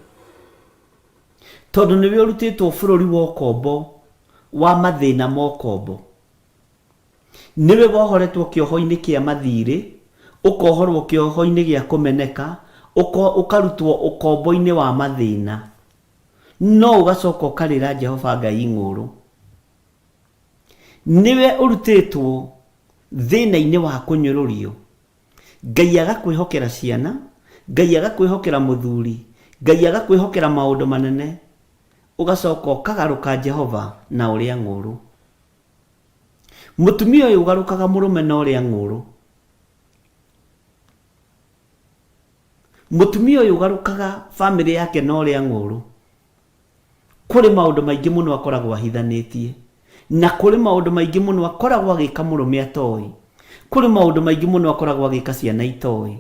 tondũ nĩwe ũrutĩtwo bũrũri wa ũkombo, wa mathĩna ma ũkombo. Nĩwe wohoretwo kĩoho-inĩ kĩa mathiirĩ, ũkohorwo kĩoho-inĩ gĩa kũmeneka, Ũkarutwo ũkombo-inĩ wa mathĩna, no ũgacoka ũkarĩra Jehova Ngai ng'ũrũ. Nĩwe ũrutĩtwo thĩna-inĩ wa kũnyũrũrio, Ngai agakwĩhokera ciana, Ngai agakwĩhokera mũthuri, Ngai agakwĩhokera maũndũ manene, ũgacoka ũkagarũka Jehova na ũrĩa ng'ũrũ. Mũtumia ũyũ ũgarũkaga mũrũme na ũrĩa ng'ũrũ. Mũtumia ũyũ ũgarũkaga famĩlĩ yake na ũrĩa ng'ũrũ. Kũrĩ maũndũ maingĩ mũno akoragwo ahithanĩtie. Na kũrĩ maũndũ maingĩ mũno akoragwo agĩka mũrũme atoĩ. Kũrĩ maũndũ maingĩ mũno akoragwo agĩka ciana itoĩ.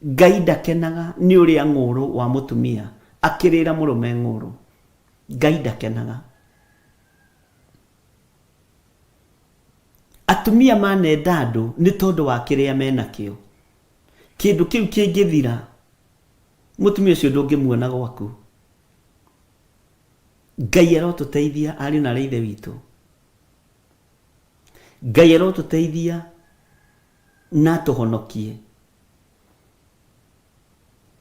Ngai ndakenaga nĩ ũrĩa ng'ũrũ wa mũtumia akĩrĩra mũrũme ng'ũrũ. Ngai ndakenaga. Atumia manenda andũ nĩ tondũ wa kĩrĩa menakĩo. Kĩndũ kĩu kĩngĩthira, mũtumia ũcio ndũngĩmuona gwaku. Ngai arotũteithia ariũ na aarĩ a Ithe witũ. Ngai arotũteithia na atũhonokie.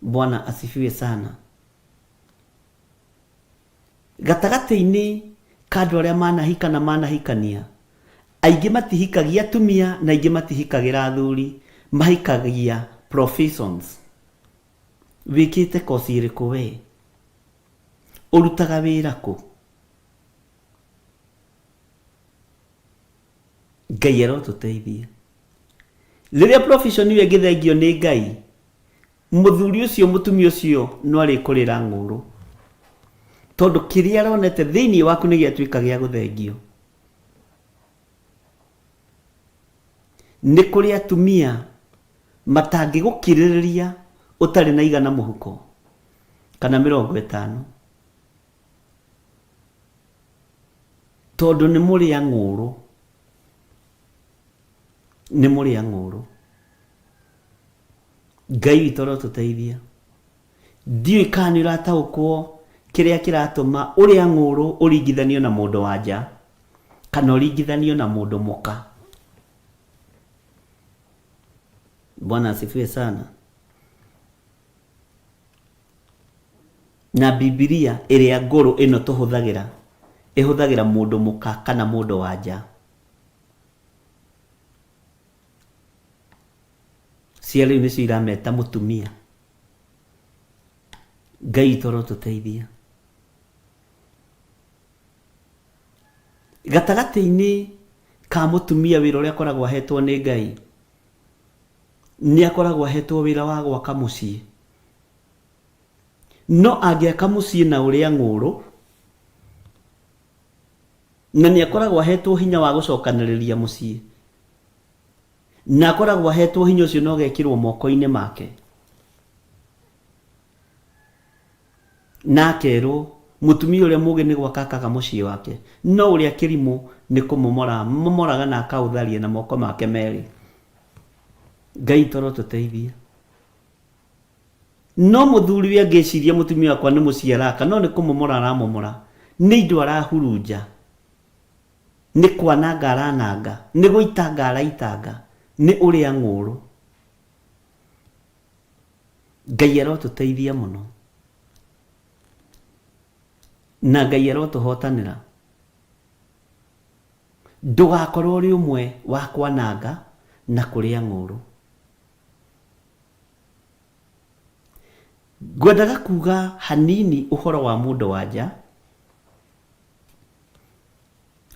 Bwana asifiwe sana. Gatagatĩ-inĩ ka andũ arĩa manahika na manahikania, aingĩ matihikagia atumia na aingĩ matihikagĩra athuri, mahikagia professions. Wĩkĩte koci ĩrĩkũ we? Ũrutaga wĩra kũ? Ngai arotũteithia. Rĩrĩa profession ĩyo ĩngĩthengio nĩ Ngai, Mũthuri ũcio mũtumia ũcio no arĩkũrĩra ng'ũrũ tondũ kĩrĩa aronete thĩinĩ waku nĩ gĩatuĩka gĩa gũthengio. Nĩ kũrĩ atumia matangĩgũkirĩrĩria ũtarĩ na igana mũhuko kana 50 tondũ nĩ mũrĩa ng'ũrũ, nĩ mũrĩa ng'ũrũ. Ngai witũ arotũteithia. Ndiũĩ kana nĩ ũrataũkwo kĩrĩa kĩratũma ũrĩa ng'ũrũ ũringithanio na mũndũ wa nja kana ũringithanio na mũndũ mũka. Bwana asifiwe sana. Na Bibilia ĩrĩa ngũrũ ĩno tũhũthagĩra ĩhũthagĩra mũndũ mũka kana mũndũ wa nja. Cia rĩu nĩcio irameta mũtumia. Ngai witũ arotũteithia. Gatagatĩ-inĩ ka mũtumia wĩra ũrĩa akoragwo ahetwo nĩ Ngai, nĩ akoragwo ahetwo wĩra wa gwaka mũciĩ. No angĩaka mũciĩ na ũrĩa ng'ũrũ, na nĩ akoragwo ahetwo hinya wa gũcokanĩrĩria mũciĩ, Na akoragwo ahetwo hinya ũcio na ũgekĩrwo moko-inĩ make. Na akerwo, mũtumia ũrĩa mũũgĩ nĩ gwaka akaga mũciĩ wake, no ũrĩa kĩrimũ nĩ kũmomora amomoraga na akaũtharia na moko make merĩ. Ngai witũ arotũteithia. No mũthuriwe angĩciria mũtumia wakwa nĩ mũciĩ araka, no nĩ kũmomora aramomora, nĩ indo arahurunja. Nĩ kwananga arananga, nĩ gũitanga araitanga, nĩ ũrĩa ng'ũũrũ. Ngai arotũteithia mũno. Na Ngai arotũhotanĩra. Ndũgakorwo ũrĩ ũmwe wa kwananga na kũrĩa ng'ũũrũ. Ngwendaga kuga hanini ũhoro wa mũndũ wa nja.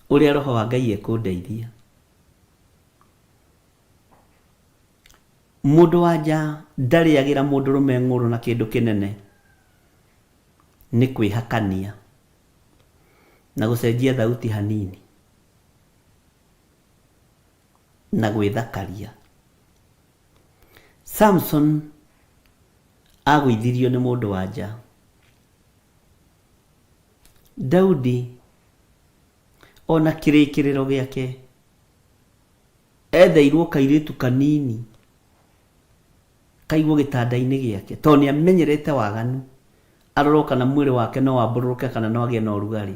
Ũrĩa Roho wa Ngai ekũndeithia. Mũndũ wa nja ndarĩagĩra mũndũrũme ng'ũrũ na kĩndũ kĩnene, nĩ kwĩhakania na gũcenjia thauti hanini na gwĩthakaria. Samson agũithirio nĩ mũndũ wa nja. Daudi o na kĩrĩkĩrĩro gĩake etheirwo kairĩtu kanini kaigwo gĩtanda-inĩ gĩake tondũ nĩ amenyerete waganu, arorwo kana mwĩrĩ wake no wambũrũrũke kana no agĩe na ũrugarĩ.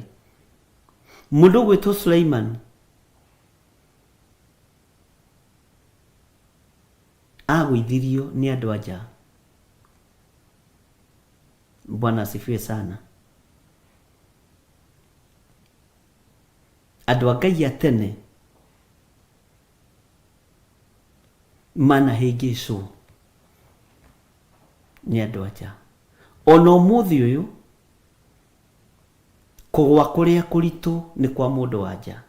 Mũndũ ũgwĩtwo Suleiman agũithirio nĩ andũ a nja. Bwana asifiwe sana. Andũ a Ngai a tene manahĩngĩcwo nĩ andũ anja. Ona ũmũthĩ ũyũ kũgwa kũrĩa kũritũ nĩ kwa mũndũ wa nja.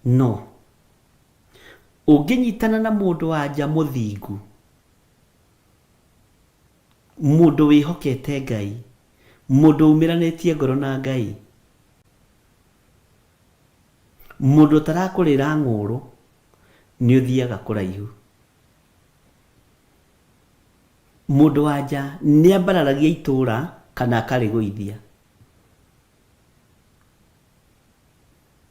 No ũngĩnyitana na mũndũ wa nja mũthingu, mũndũ wĩhokete Ngai, mũndũ umĩranĩtie ngoro na Ngai, mũndũ ũtarakũrĩra ng'ũrũ, nĩ ũthiaga kũraihu. Mũndũ wa nja nĩ ambararagia itũũra kana akarĩgũithia.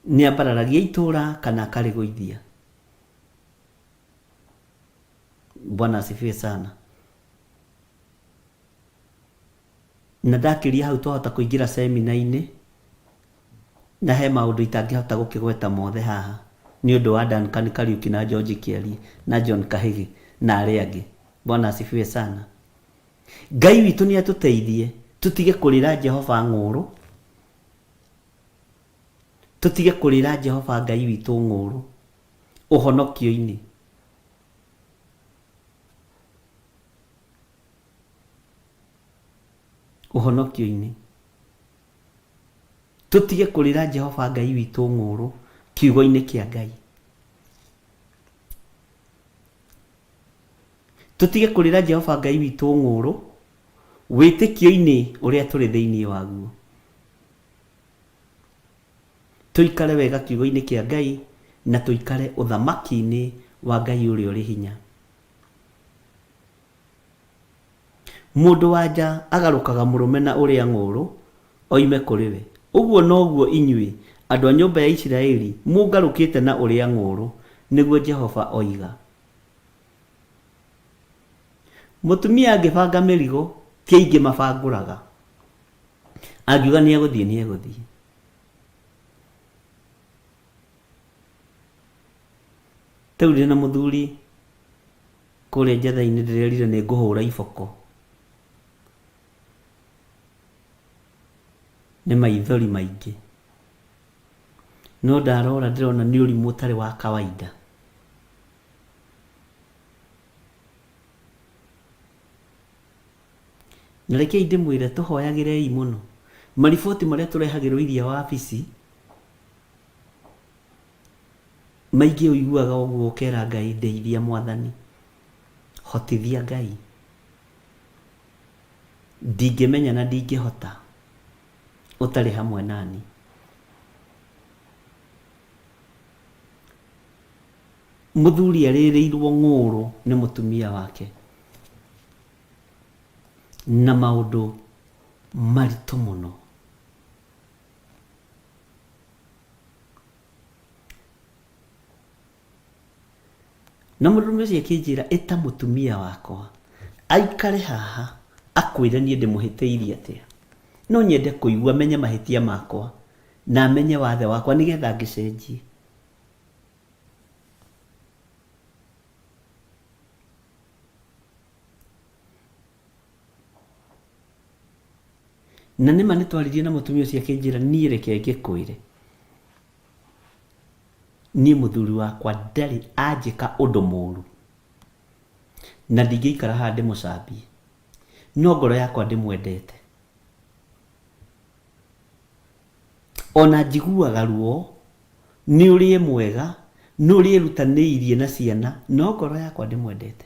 Nĩ ambararagia itũũra kana akarĩgũithia. Bwana asifiwe sana. Na ndakĩria hau twahota kũingĩra semina-inĩ, na he maũndũ itangĩhota gũkĩgweta mothe haha nĩ ũndũ wa Duncan Kariuki na George Kĩarie na John Kahĩgĩ na arĩa angĩ. Bwana asifiwe sana. Ngai witũ nĩ atũteithie tũtige kũrĩra Jehova ng'ũũrũ, tũtige kũrĩra Jehova Ngai witũ ng'ũũrũ ũhonokio-inĩ. Ũhonokio-inĩ. Tũtige kũrĩra Jehova Ngai witũ ng'ũũrũ kiugo-inĩ kĩa Ngai. Tũtige kũrĩra Jehova Ngai witũ ng'ũũrũ wĩtĩkio-inĩ ũrĩa tũrĩ thĩinĩ waguo. Tũikare wega kiugo-inĩ kĩa Ngai na tũikare ũthamaki-inĩ wa Ngai ũrĩa ũrĩ hinya. Mũndũ-wa-nja agarũkaga mũrũme na ũrĩa ng'ũũrũ oime kũrĩ we. Ũguo noguo inyuĩ, andũ a nyũmba ya Isiraeli, mũngarũkĩte na ũrĩa ng'ũũrũ, nĩguo Jehova oiga. Mũtumia angĩbanga mĩrigo, ti aingĩ mabangũraga. Angiuga nĩ egũthiĩ, nĩ egũthiĩ. Ta rĩu ndĩ na mũthuri kũrĩa njatha-inĩ ndĩrerire nĩ ngũhũra iboko. Nĩ maithori maingĩ. No ndarora ndĩrona nĩ ũrimũ ũtarĩ wa kawaida. Na rekei ndĩmwĩre tũhoyagĩrei mũno. Mariboti marĩa tũrehagĩrwo iria wabici, maingĩ ũiguaga ũguo ũkera Ngai ndeithia mwathani, hotithia Ngai. Ndingĩmenya na ndingĩhota ũtarĩ hamwe nani. Mũthuri arĩrĩirwo ng'ũũrũ nĩ mũtumia wake na maũndũ maritũ mũno. Na mũndũrũme ũcio akĩnjĩra, ĩta mũtumia wakwa aikare haha akwĩre niĩ ndĩmũhĩtĩirie atĩa. No nyende kũigua menye mahĩtia makwa na amenye wathe wakwa nĩgetha ngĩcenjie. Na nĩma nĩ twaririe na mũtumia ũcio akĩnjĩra niĩ reke ngĩkwĩre, niĩ mũthuri wakwa ndarĩ anjĩka ũndũ mũru na ndingĩikara haha ndĩmũcambie, no ngoro yakwa ndĩmwendete. Ona njiguaga ruo nĩ ũrĩa e mwega, nĩ ũrĩa erutanĩirie na ciana, no ngoro yakwa ndĩmwendete.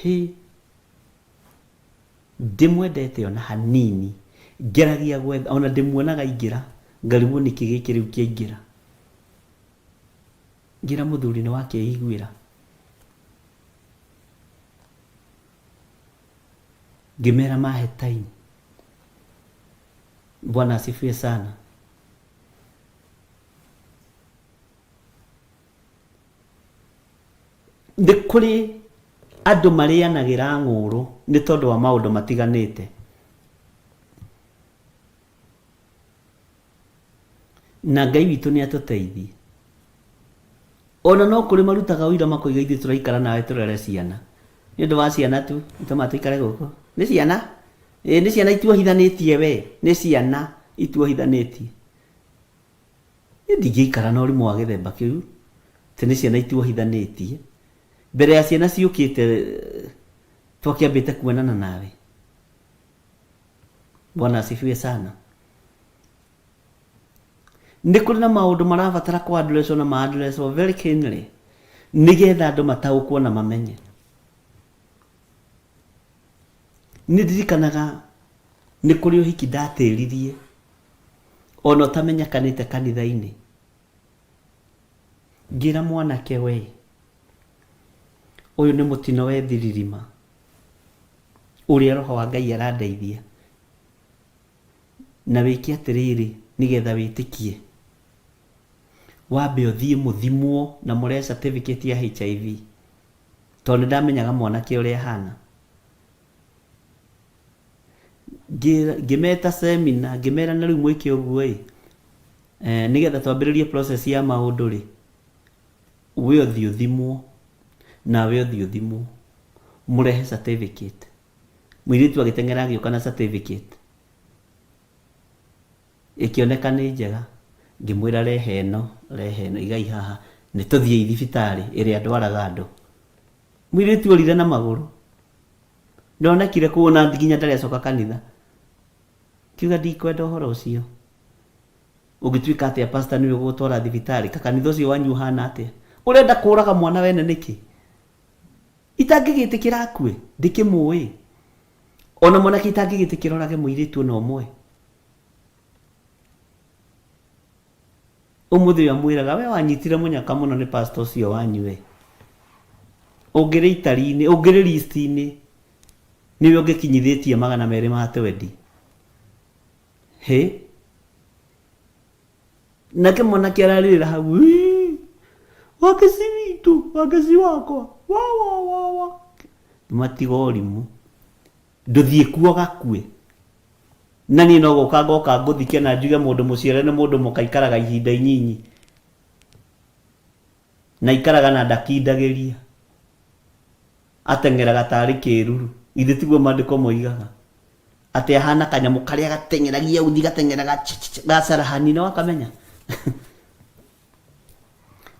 Hĩ! Ndimwendete ona hanini, ngeragia gwetha, ona ndĩmuonaga aingĩra, ngarigwo nĩkĩ gĩkĩ rĩu kĩaingĩra. Ngĩra mũthuri nĩ wakĩiguĩra. Ngĩmera mahe time. Bwana asifiwe sana. Nĩ kũrĩ andũ marĩanagĩra ng'ũũrũ nĩ tondũ wa maũndũ matiganĩte. Na Ngai witũ nĩ atũteithie. Ona no kũrĩ marutaga ũira makoiga ithuĩ tũraikara nawe tũrere ciana. Nĩ ũndũ wa ciana tu itũmaga tũikare gũkũ. Nĩ ciana? Ĩĩ nĩ ciana ituohithanĩtie we, nĩ ciana ituohithanĩtie. Niĩ ndingĩikara na ũrimũ wa gĩthemba kĩu, atĩ nĩ ciana ituohithanĩtie. Mbere ya ciana ciũkĩte twakĩambĩte kuonana nawe. Bwana asifiwe sana. Nĩ kũrĩ na maũndũ marabatara kũ address na ma address very keenly nĩgetha andũ mataũkwo na mamenye. Nĩ ndirikanaga nĩ kũrĩ ũhiki ndatĩririe ona ũtamenyekanĩte kanitha-inĩ. Ngĩra mwanake we, ũyũ nĩ mũtino wethiririma ũrĩa roho wa Ngai arandeithia. Na wĩke atĩrĩrĩ, nĩ getha wĩtĩkie, wambe ũthiĩ mũthimwo na mũrehe certificate ya HIV, tondũ nĩ ndamenyaga mwanake ũrĩa ahana. Ngĩmeta seminar, ngĩmera na rĩu mwĩke ũguo ĩ, nĩ getha twambĩrĩrie process ya maũndũ rĩ, we ũthiĩ ũthimwo, nawe ũthiĩ ũthimwo, mũrehe certificate. Mũirĩtu agĩteng'era agĩũka na certificate. Ĩkĩoneka nĩ njega. Ngĩmwĩra rehe ĩno, rehe ĩno, igai haha. Nĩ tũthiĩi thibitarĩ ĩrĩa ndwaraga andũ. Mũirĩtu orire na magũrũ. Ndonekire kũu ona nginya ndarĩ acoka kanitha. Ngiuga ndikwenda ũhoro ũcio. Ũngĩtuĩka atĩa pastor nĩwe ũgũgũtwara thibitarĩ? Kakanitha ũcio wanyu ũhana atĩa? Ũrenda kũraga mwana wene nĩkĩ? Itangĩgĩtĩkĩra akue, ndĩkĩmũĩ. Ona mwanake itangĩgĩtĩkĩra orage mũirĩtu ona ũmwe. Ũmũthĩ ũyũ amwĩraga we wanyitire mũnyaka mũno nĩ pastor ũcio wanyu we. Ũngĩrĩ itari-inĩ, ũngĩrĩ list-inĩ, nĩwe ũngĩkinyithĩtie 220 ma twendi. Hĩ? Nake mwanake ararĩrĩra hau, "Ĩĩ, Wangeci witũ, Wangeci wakwa, wa wa wa wa. Matiga ũrimũ. Ndũthiĩ kuo gakue. Na niĩ no gũka ngoka ngũthike na njuge mũndũ mũciare nĩ mũndũ mũka aikaraga ihinda inyinyi. Na aikaraga na ndakindagĩria. Ateng'eraga tarĩ kĩruru. Githĩ tiguo maandĩko moigaga? Atĩ ahana kanyamũ karĩa gateng'eragia uthi gateng'eraga gacarahani nĩ wakamenya?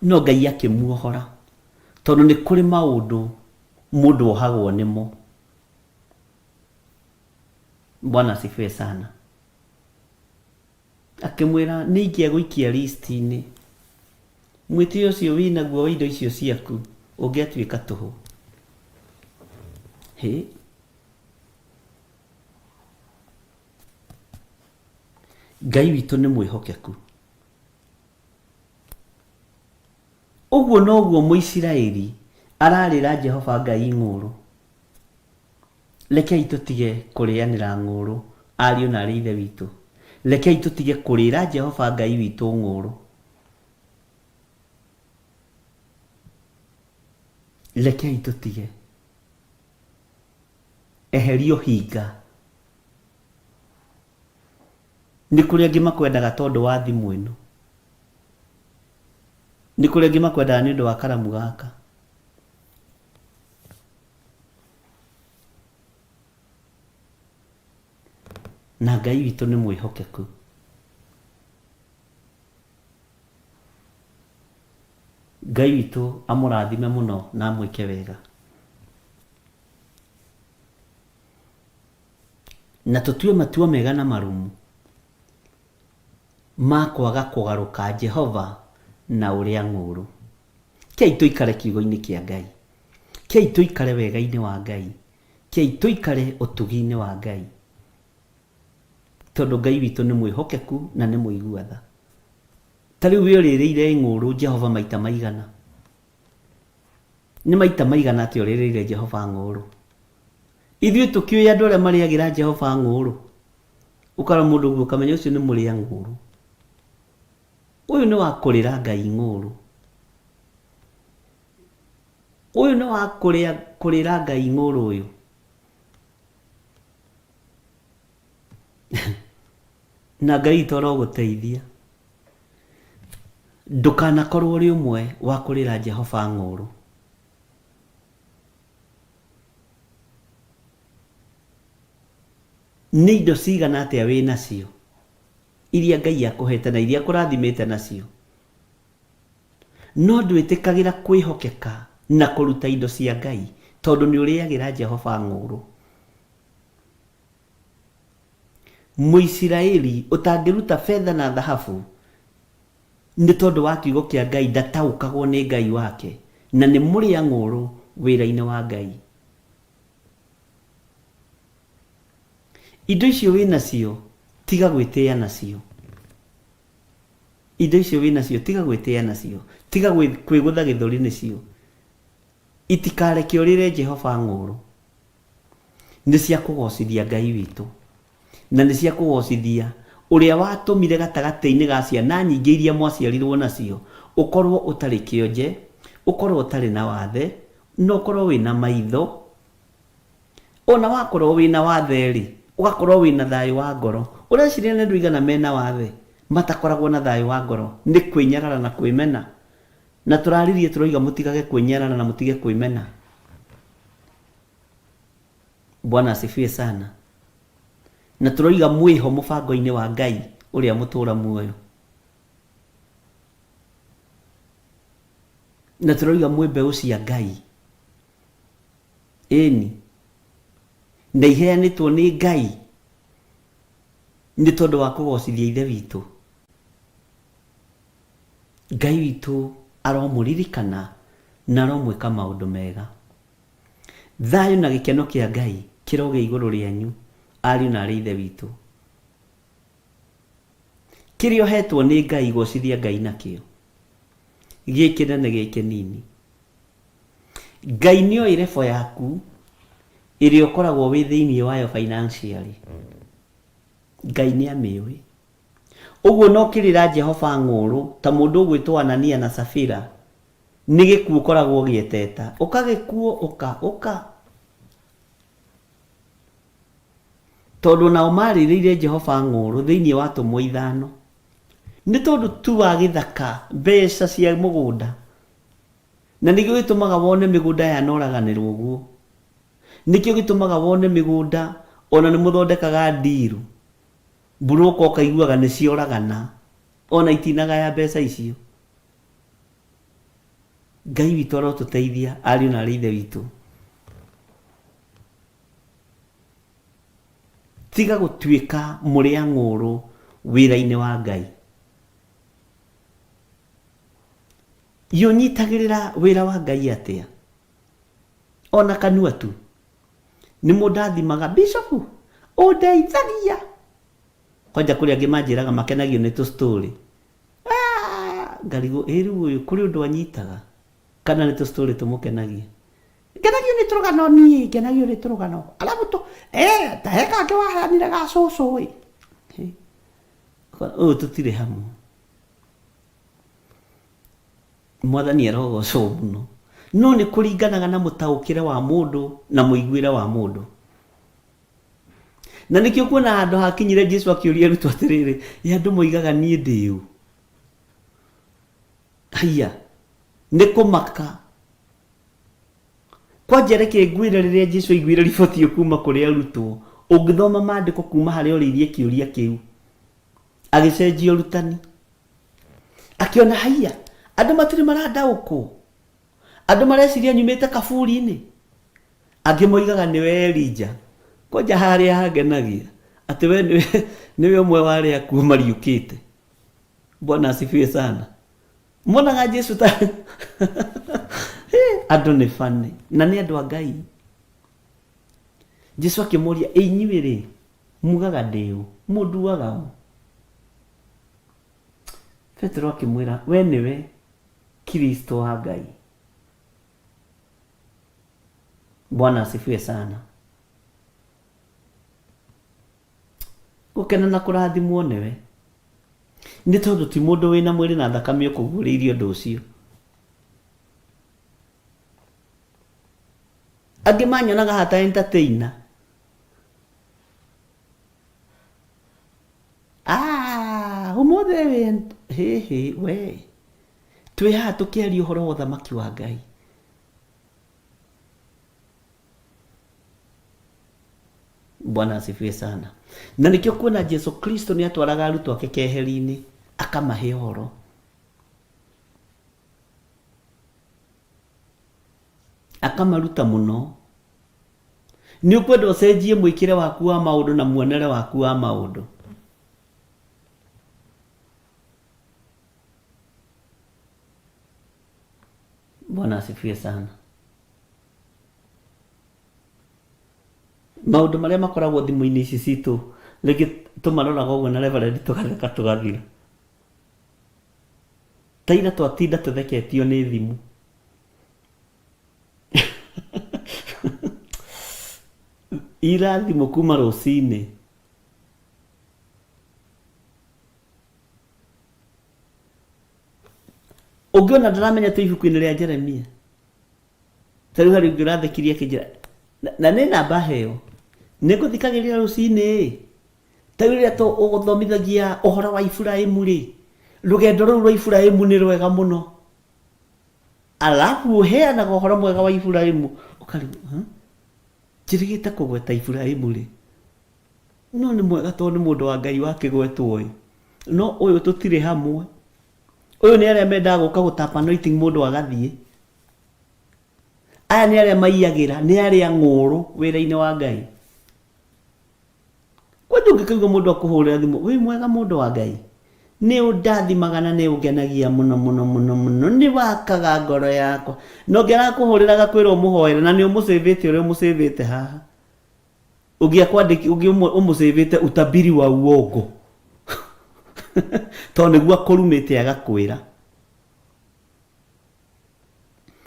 No Ngai akĩmuohora tondũ nĩ kũrĩ maũndũ mũndũ ohagwo nĩmo. Bwana asifiwe sana. Akĩmwĩra, Nĩ ingĩagũikia list-inĩ. Mwĩtĩo ũcio wĩ naguo wa indo icio ciaku ũngĩatuĩka tũhũ. Hĩ! Ngai witũ nĩ mwĩhokeku. Ũguo noguo Mũisiraeli ararĩra Jehova Ngai ng'ũũrũ. Rekei tũtige kũrĩanĩra ng'ũũrũ, ariũ na aarĩ a Ithe witũ. Rekei tũtige kũrĩĩra Jehova Ngai witũ ng'ũũrũ. Rekei tũtige. Eheria ũhinga. Nĩ kũrĩ angĩ makwendaga tondũ wa thimũ ĩno. Nĩ kũrĩ angĩ makwendaga nĩ ũndũ wa karamu gaka. Na Ngai witũ nĩ mwĩhokeku. Ngai witũ amũrathime mũno na amwĩke wega. Na tũtue matua mega na marũmu ma kwaga kũgarũka Jehova na ũrĩa ng'ũũrũ. Kei tũikare kiugo-inĩ kĩa Ngai. Kei tũikare wega-inĩ wa Ngai. Kei tũikare ũtugi-inĩ wa Ngai. Tondũ Ngai witũ nĩ mwĩhokeku na nĩ mũigua tha. Ta rĩu we ũrĩrĩire ng'ũũrũ Jehova maita maigana? Nĩ maita maigana atĩa ũrĩrĩire Jehova ng'ũũrũ? Ithuĩ tũkĩũĩ andũ arĩa marĩagĩra Jehova ng'ũũrũ? Ũkarora mũndũ ũguo ũkamenya ũcio nĩ mũrĩa ng'ũũrũ. Ũyũ nĩ wa kũrĩra Ngai ng'ũũrũ. Ũyũ nĩ wa kũrĩa kũrĩra Ngai ng'ũũrũ ũyũ. Na Ngai witũ arogũteithia. Ndũkanakorwo ũrĩ ũmwe wa kũrĩra Jehova ng'ũũrũ. Nĩ indo cigana atĩa wĩ nacio iria Ngai akũhete na iria akũrathimĩte nacio, no ndwĩtĩkagĩra kwĩhokeka na kũruta indo cia Ngai tondũ nĩ ũrĩagĩra Jehova ng'ũũrũ? Mũisiraeli ũtangĩruta betha na thahabu nĩ tondũ wa kiugo kĩa Ngai ndataũkagwo nĩ Ngai wake na nĩ mũrĩa ng'ũũrũ wĩra-inĩ wa Ngai. Indo icio wĩ nacio tiga gwĩtĩa nacio. Indo icio wĩ nacio tiga gwĩtĩa nacio. Tiga kwĩgũtha gĩthũri nĩcio. Itikareke ũrĩre Jehova ng'ũũrũ. Nĩ cia kũgoocithia Ngai witũ, na nĩ cia kũgoocithia ũrĩa watũmire gatagatĩ-inĩ ga ciana nyingĩ iria mwaciarirũo nacio ũkorũo ũtarĩ kĩonje, ũkorũo ũtarĩ na wathe, na ũkorũo wĩ na maitho. O na wakorũo wĩ na wathe-rĩ, ũgakorũo wĩ na thayũ wa ngoro. Ũreciria nĩ andũ aigana me na wathe matakoragwo na thayũ wa ngoro nĩ kwĩnyarara na kwĩmena? Na tũraririe tũroiga mũtigage kwĩnyarara na mũtige kwĩmena. Bwana asifiwe sana. Na tũroiga mwĩho mũbango-inĩ wa Ngai ũrĩa mũtũra muoyo. Na tũroiga mwĩ mbeũ cia Ngai. Ĩni. Na iheanĩtwo nĩ Ngai nĩ tondũ wa kũgocithia Ithe witũ. Ngai witũ aromũririkana na aromwĩka maũndũ mega. Thayũ na gĩkeno kĩa Ngai kĩrogĩa igũrũ rĩanyu, ariũ na aarĩ a Ithe witũ. Kĩrĩa ũhetwo nĩ Ngai gocithia Ngai nakĩo, gĩ kĩnene gĩ kĩnini. Ngai nĩoĩ level yaku ĩrĩa ũkoragwo wĩ thĩinĩ wayo financially. Ngai nĩamĩũĩ. Ũguo no kĩrĩra Jehova ng'ũũrũ ta mũndũ ũgwĩtwo Anania na Safira, nĩ gĩkuũ ũkoragwo ũgĩeteta. Ũka gĩkuũ, ũka, ũka. Tondũ nao maarĩrĩire Jehova ng'ũũrũ thĩinĩ wa atũmwo ithano. Nĩ tondũ tu wa gĩthaka, mbeca cia mũgũnda. Na nĩkĩo gĩtũmaga wone mĩgũnda yanoraganĩrwo ũguo. Nĩkĩo gĩtũmaga wone mĩgũnda ona nĩ mũthondekaga ndiru. Mburũka ũkaiguaga nĩ cioragana ona itinagaya mbeca icio. Ngai witũ arotũteithia ariũ na arĩ ithe witũ. Tiga gũtuĩka mũrĩa ng'ũũrũ wĩra-inĩ wa Ngai. Ũnyitagĩrĩra wĩra wa Ngai atĩa? Ona kanua tu. Nĩ mũndathimaga, Bishop, ũndeithagia. Kwanja kũrĩ angĩ manjĩraga makenagio nĩ tũ story. Ah, ngarigwo ĩ rĩu ũyũ kũrĩ ũndũ anyitaga kana nĩ tũ story tũmũkenagia. Ngenagio nĩ tũrũgano niĩ, ngenagio nĩ tũrũgano. Alafu tũ, eh, ta he kangĩ waheanire ga cũcũ ĩ. Ũyũ tũtirĩ hamwe. Mwathani arogocwo mũno. No nĩ kũringanaga na mũtaũkĩre wa mũndũ na mũiguĩre wa mũndũ. Na nĩkĩo kuona handũ hakinyire Jesu akĩũria arutwo atĩrĩrĩ, ĩ andũ moigaga niĩ ndĩ ũ? Haiya, nĩ kũmaka. Kwanja reke ngwĩre rĩrĩa Jesu aiguire riboti ĩyo kuma kũrĩ arutwo, ũngĩthoma maandĩko kuma harĩa oririe kĩũria kĩu, agĩcenjia ũrutani. Akĩona haiya, andũ matirĩ marandaũkwo. Andũ mareciria nyumĩte kaburi-inĩ. Angĩ moigaga nĩwe Elija. Kwanja harĩa hangenagia atĩ we nĩwe, nĩwe ũmwe wa arĩa akuũ mariũkĩte. Bwana asifiwe sana. Monaga Jesu ta andũ nĩ bani na nĩ andũ a Ngai. Jesu akĩmoria, ĩ inyuĩ rĩ, mugaga ndĩ ũ? Mũnduaga ũ? Petero akĩmwĩra, we nĩwe Kristo wa Ngai. Bwana asifiwe sana. Gũkena na kũrathimwo nĩwe. Nĩ tondũ ti mũndũ wĩna mwĩrĩ na thakame ũkũguũrĩirie ũndũ ũcio. Angĩ manyonaga hata entertainer. Ah, ũmũthĩ wĩ hĩhĩ we. Twĩ haha tũkĩaria ũhoro wa ũthamaki wa Ngai. Bwana asifiwe sana. Na nĩkĩo kuona Jesu Kristo nĩ atwaraga arutwo ake keheri-inĩ akamahe ũhoro. Akamaruta mũno. Nĩ ũkwenda ũcenjie mwĩkĩre waku wa maũndũ na muonere waku wa maũndũ. Bwana asifiwe sana. Maũndũ marĩa makoragwo thimũ-inĩ ici citũ rĩngĩ tũmaroraga ũguo na Reverend tũgatheka tũgathira. Ta ira twatinda tũtheketio nĩ thimũ. Ira thimũ kuma rũcinĩ. Ũngĩona ndaramenya twĩ ibuku-inĩ rĩa Jeremia. Ta rĩu harĩ ũngĩ ũrathekirie akĩnjĩra na nĩ namba heo. Nĩ ngũthikagĩrĩria rũcinĩ ĩ. Ta rĩu rĩrĩa ũgũthomithagia ũhoro wa Iburahimu rĩ, rũgendo rũu rwa Iburahimu nĩ rwega mũno. Alafu ũheanaga ũhoro mwega wa Iburahimu ũkarigwo, huh? Njĩrĩgĩte kũgweta Iburahimu rĩ? No nĩ mwega tondũ nĩ mũndũ wa Ngai wakĩgwetwo ĩ. No ũyũ tũtirĩ hamwe. Ũyũ nĩ arĩa mendaga gũka gũtap anointing mũndũ agathiĩ. Aya nĩ arĩa maiyagĩra, nĩ arĩa ng'ũũrũ wĩra-inĩ wa Ngai. Kwani ũngĩkaigua mũndũ akũhũrĩra thimũ, wĩ mwega mũndũ wa Ngai? Nĩ ũndathimaga na nĩ ũngenagia mũno mũno mũno mũno, nĩ wakaga ngoro yakwa. Na ũngĩ arakũhũrĩra agakwĩra ũmũhoere na nĩ ũmũcĩvĩte ũrĩa ũmũcĩvĩte haha. Ũngĩ akwandĩki, ũngĩ ũmũcĩvĩte utabiri wa uongo. Tondũ nĩguo akũrumĩte agakwĩra.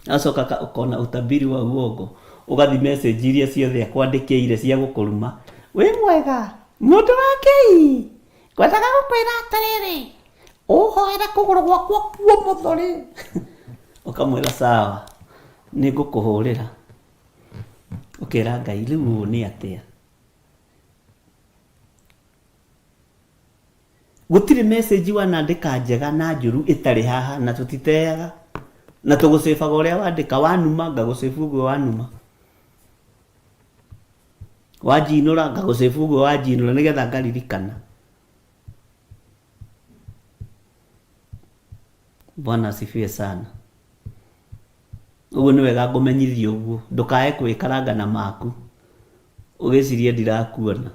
Agacoka ũkona utabiri wa uongo ũgathi message iria ciothe akwandĩkĩire cia gũkũruma wĩ mwega mũndũ wa Ngai ngwendaga gũkwĩra atĩrĩrĩ ũhoere kũgũrũ gwakwa kuomotho rĩ ũkamwĩra sawa nĩ ngũkũhũrĩra ũkera Ngai rĩu ũũ nĩ atĩa Gũtirĩ message wanandĩka njega na njũru ĩtarĩ haha na tũtiteaga. Na tũgũcĩbaga ũrĩa wandĩka, wanuma ngagũcĩbu ũguo wanuma. Wanjinũra ngagũcĩbu ũguo wanjinũra nĩgetha ngaririkana. Bwana asifiwe sana. Ũguo nĩ wega ngũmenyithie ũguo, ndũkae kwĩkaranga na maku ũgĩcirie ndirakuona.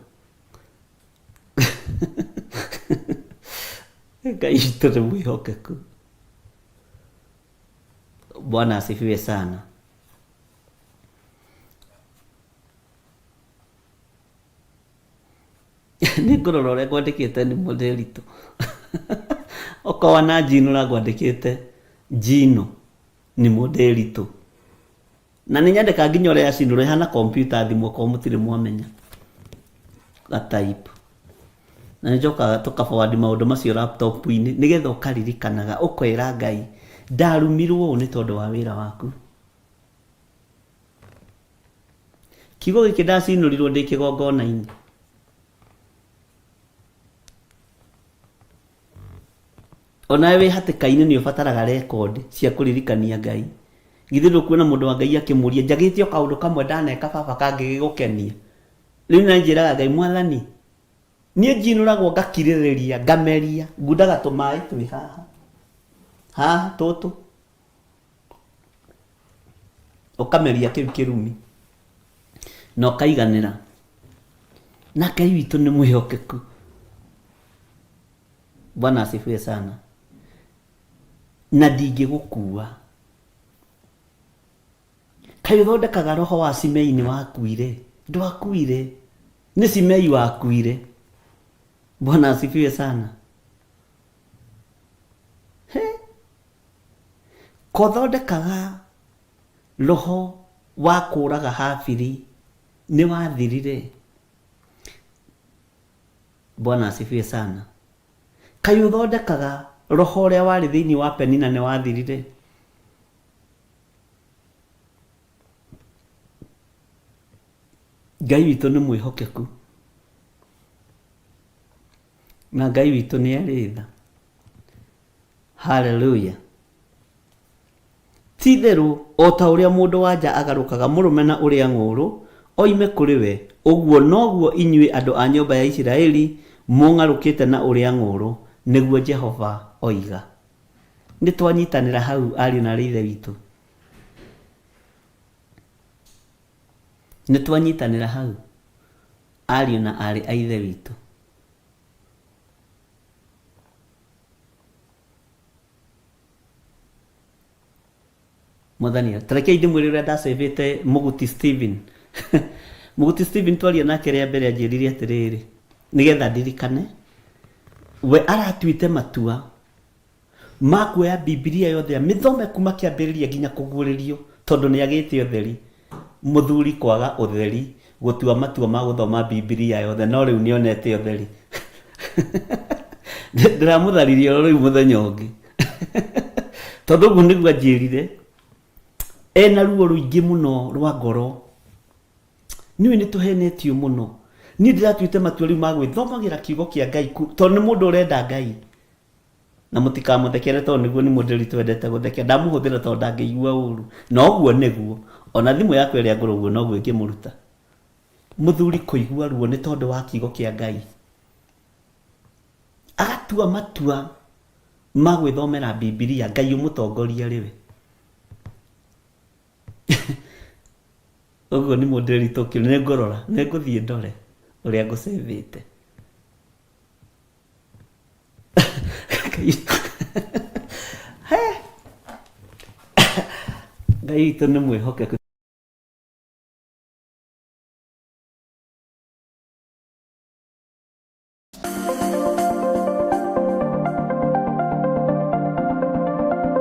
Ngai witũ nĩ mwĩhokeku. Bwana asifiwe sana. Nĩ ngũrora ũrĩa ngwandĩkĩte nĩ mũndĩritũ. Okorwo wananjinũra ngwandĩkĩte njino nĩ mũndĩritũ. Na nĩ nyandĩkaga nginya ũrĩa yacinũrwo ĩhana kompiuta thimũ okorwo mũtirĩ mwamenya. Ga type. Na nĩ njokaga tũka forward maũndũ macio laptop -inĩ nĩgetha ũkaririkanaga ũkera Ngai ndarumirwo ũũ nĩ tondũ wa wĩra waku. Kiugo gĩkĩ ndacinũrirwo ndĩ kĩgongona-inĩ. Onawe wĩ hatĩka-inĩ nĩ ũbataraga rekondi cia kũririkania Ngai. Githĩ ndũkuona mũndũ wa Ngai akĩmũria, njagĩte o kaũndũ kamwe ndaneka baba kangĩgĩgũkenia. Rĩu na njĩraga Ngai, Mwathani, niĩ njinũragwo ngakirĩrĩria, ngameria, ngundaga tũmaĩ twĩ haha, haha tũtũ, ũkameria kĩu kĩrumi na ũkaiganĩra. Na Ngai witũ nĩ mwĩhokeku. Bwana asifiwe sana. Na ndingĩgũkua. Kaĩ ũthondekaga roho wa Simei nĩ wakuire? Ndwakuire. Nĩ Simei wakuire. Bwana asifiwe sana. He? Kothondekaga roho wa kũraga Habili nĩ wathirire? Bwana asifiwe sana. Kaĩ ũthondekaga roho ũrĩa warĩ thĩinĩ wa Penina nĩ wathirire? Ngai witũ nĩ mwĩhokeku na Ngai witũ nĩ arĩ tha. Haleluya. Ti-itherũ o ta ũrĩa mũndũ-wa-nja agarũkaga mũrũme na ũrĩa ng'ũũrũ oime kũrĩ we, ũguo noguo inyuĩ andũ a nyũmba ya Isiraeli mũng'arũkĩte na ũrĩa ng'ũũrũ, nĩguo Jehova oiga. Nĩ twanyitanĩra hau ariũ na aarĩ a Ithe witũ? Nĩ twanyitanĩra hau ariũ na aarĩ a Ithe witũ? Mwathani, ta rekei ndĩmwĩre ũrĩa ndacĩvĩte Mũguti Stephen. Mũguti Stephen twaria nake rĩa mbere anjĩrire atĩrĩrĩ, nĩgetha ndirikane, we aratuĩte matua ma kuoya Bibilia yothe amĩthome kuma kĩambĩrĩria nginya kũguũrĩrio tondũ nĩ agĩte ũtheri. Mũthuri kwaga ũtheri gũtua matua ma gũthoma Bibilia yothe no rĩu nĩ onete ũtheri. Ndĩramũtharirie oro rĩu mũthenya ũngĩ. Tondũ ũguo nĩguo anjĩrire, ena ruo rũingĩ mũno rwa ngoro. Nĩũĩ nĩ tũhenetio mũno. Niĩ ndĩratuĩte matua rĩu ma gwĩthomagĩra kiugo kĩa Ngai tondũ nĩ mũndũ ũrenda Ngai. Na mũtikamũthekere tondũ nĩguo nĩ mũndũ twendete gũthekia. Ndamũhũthĩra tondũ ndangĩigua ũru. Na ũguo nĩguo. Ona thimũ yakwa ĩrĩa ngũrũ ũguo noguo ĩngĩmũruta. Mũthuri kũigua ruo nĩ tondũ wa kiugo kĩa Ngai. Agatua matua ma gwĩthomera Bibilia, Ngai ũmũtongoria arĩ we. Ũguo nĩ mũndũ ũritũ nĩ ngũrora, nĩ ngũthiĩ ndore ũrĩa ngũcĩvĩte. Ngai witũ nĩ mwĩhokeku.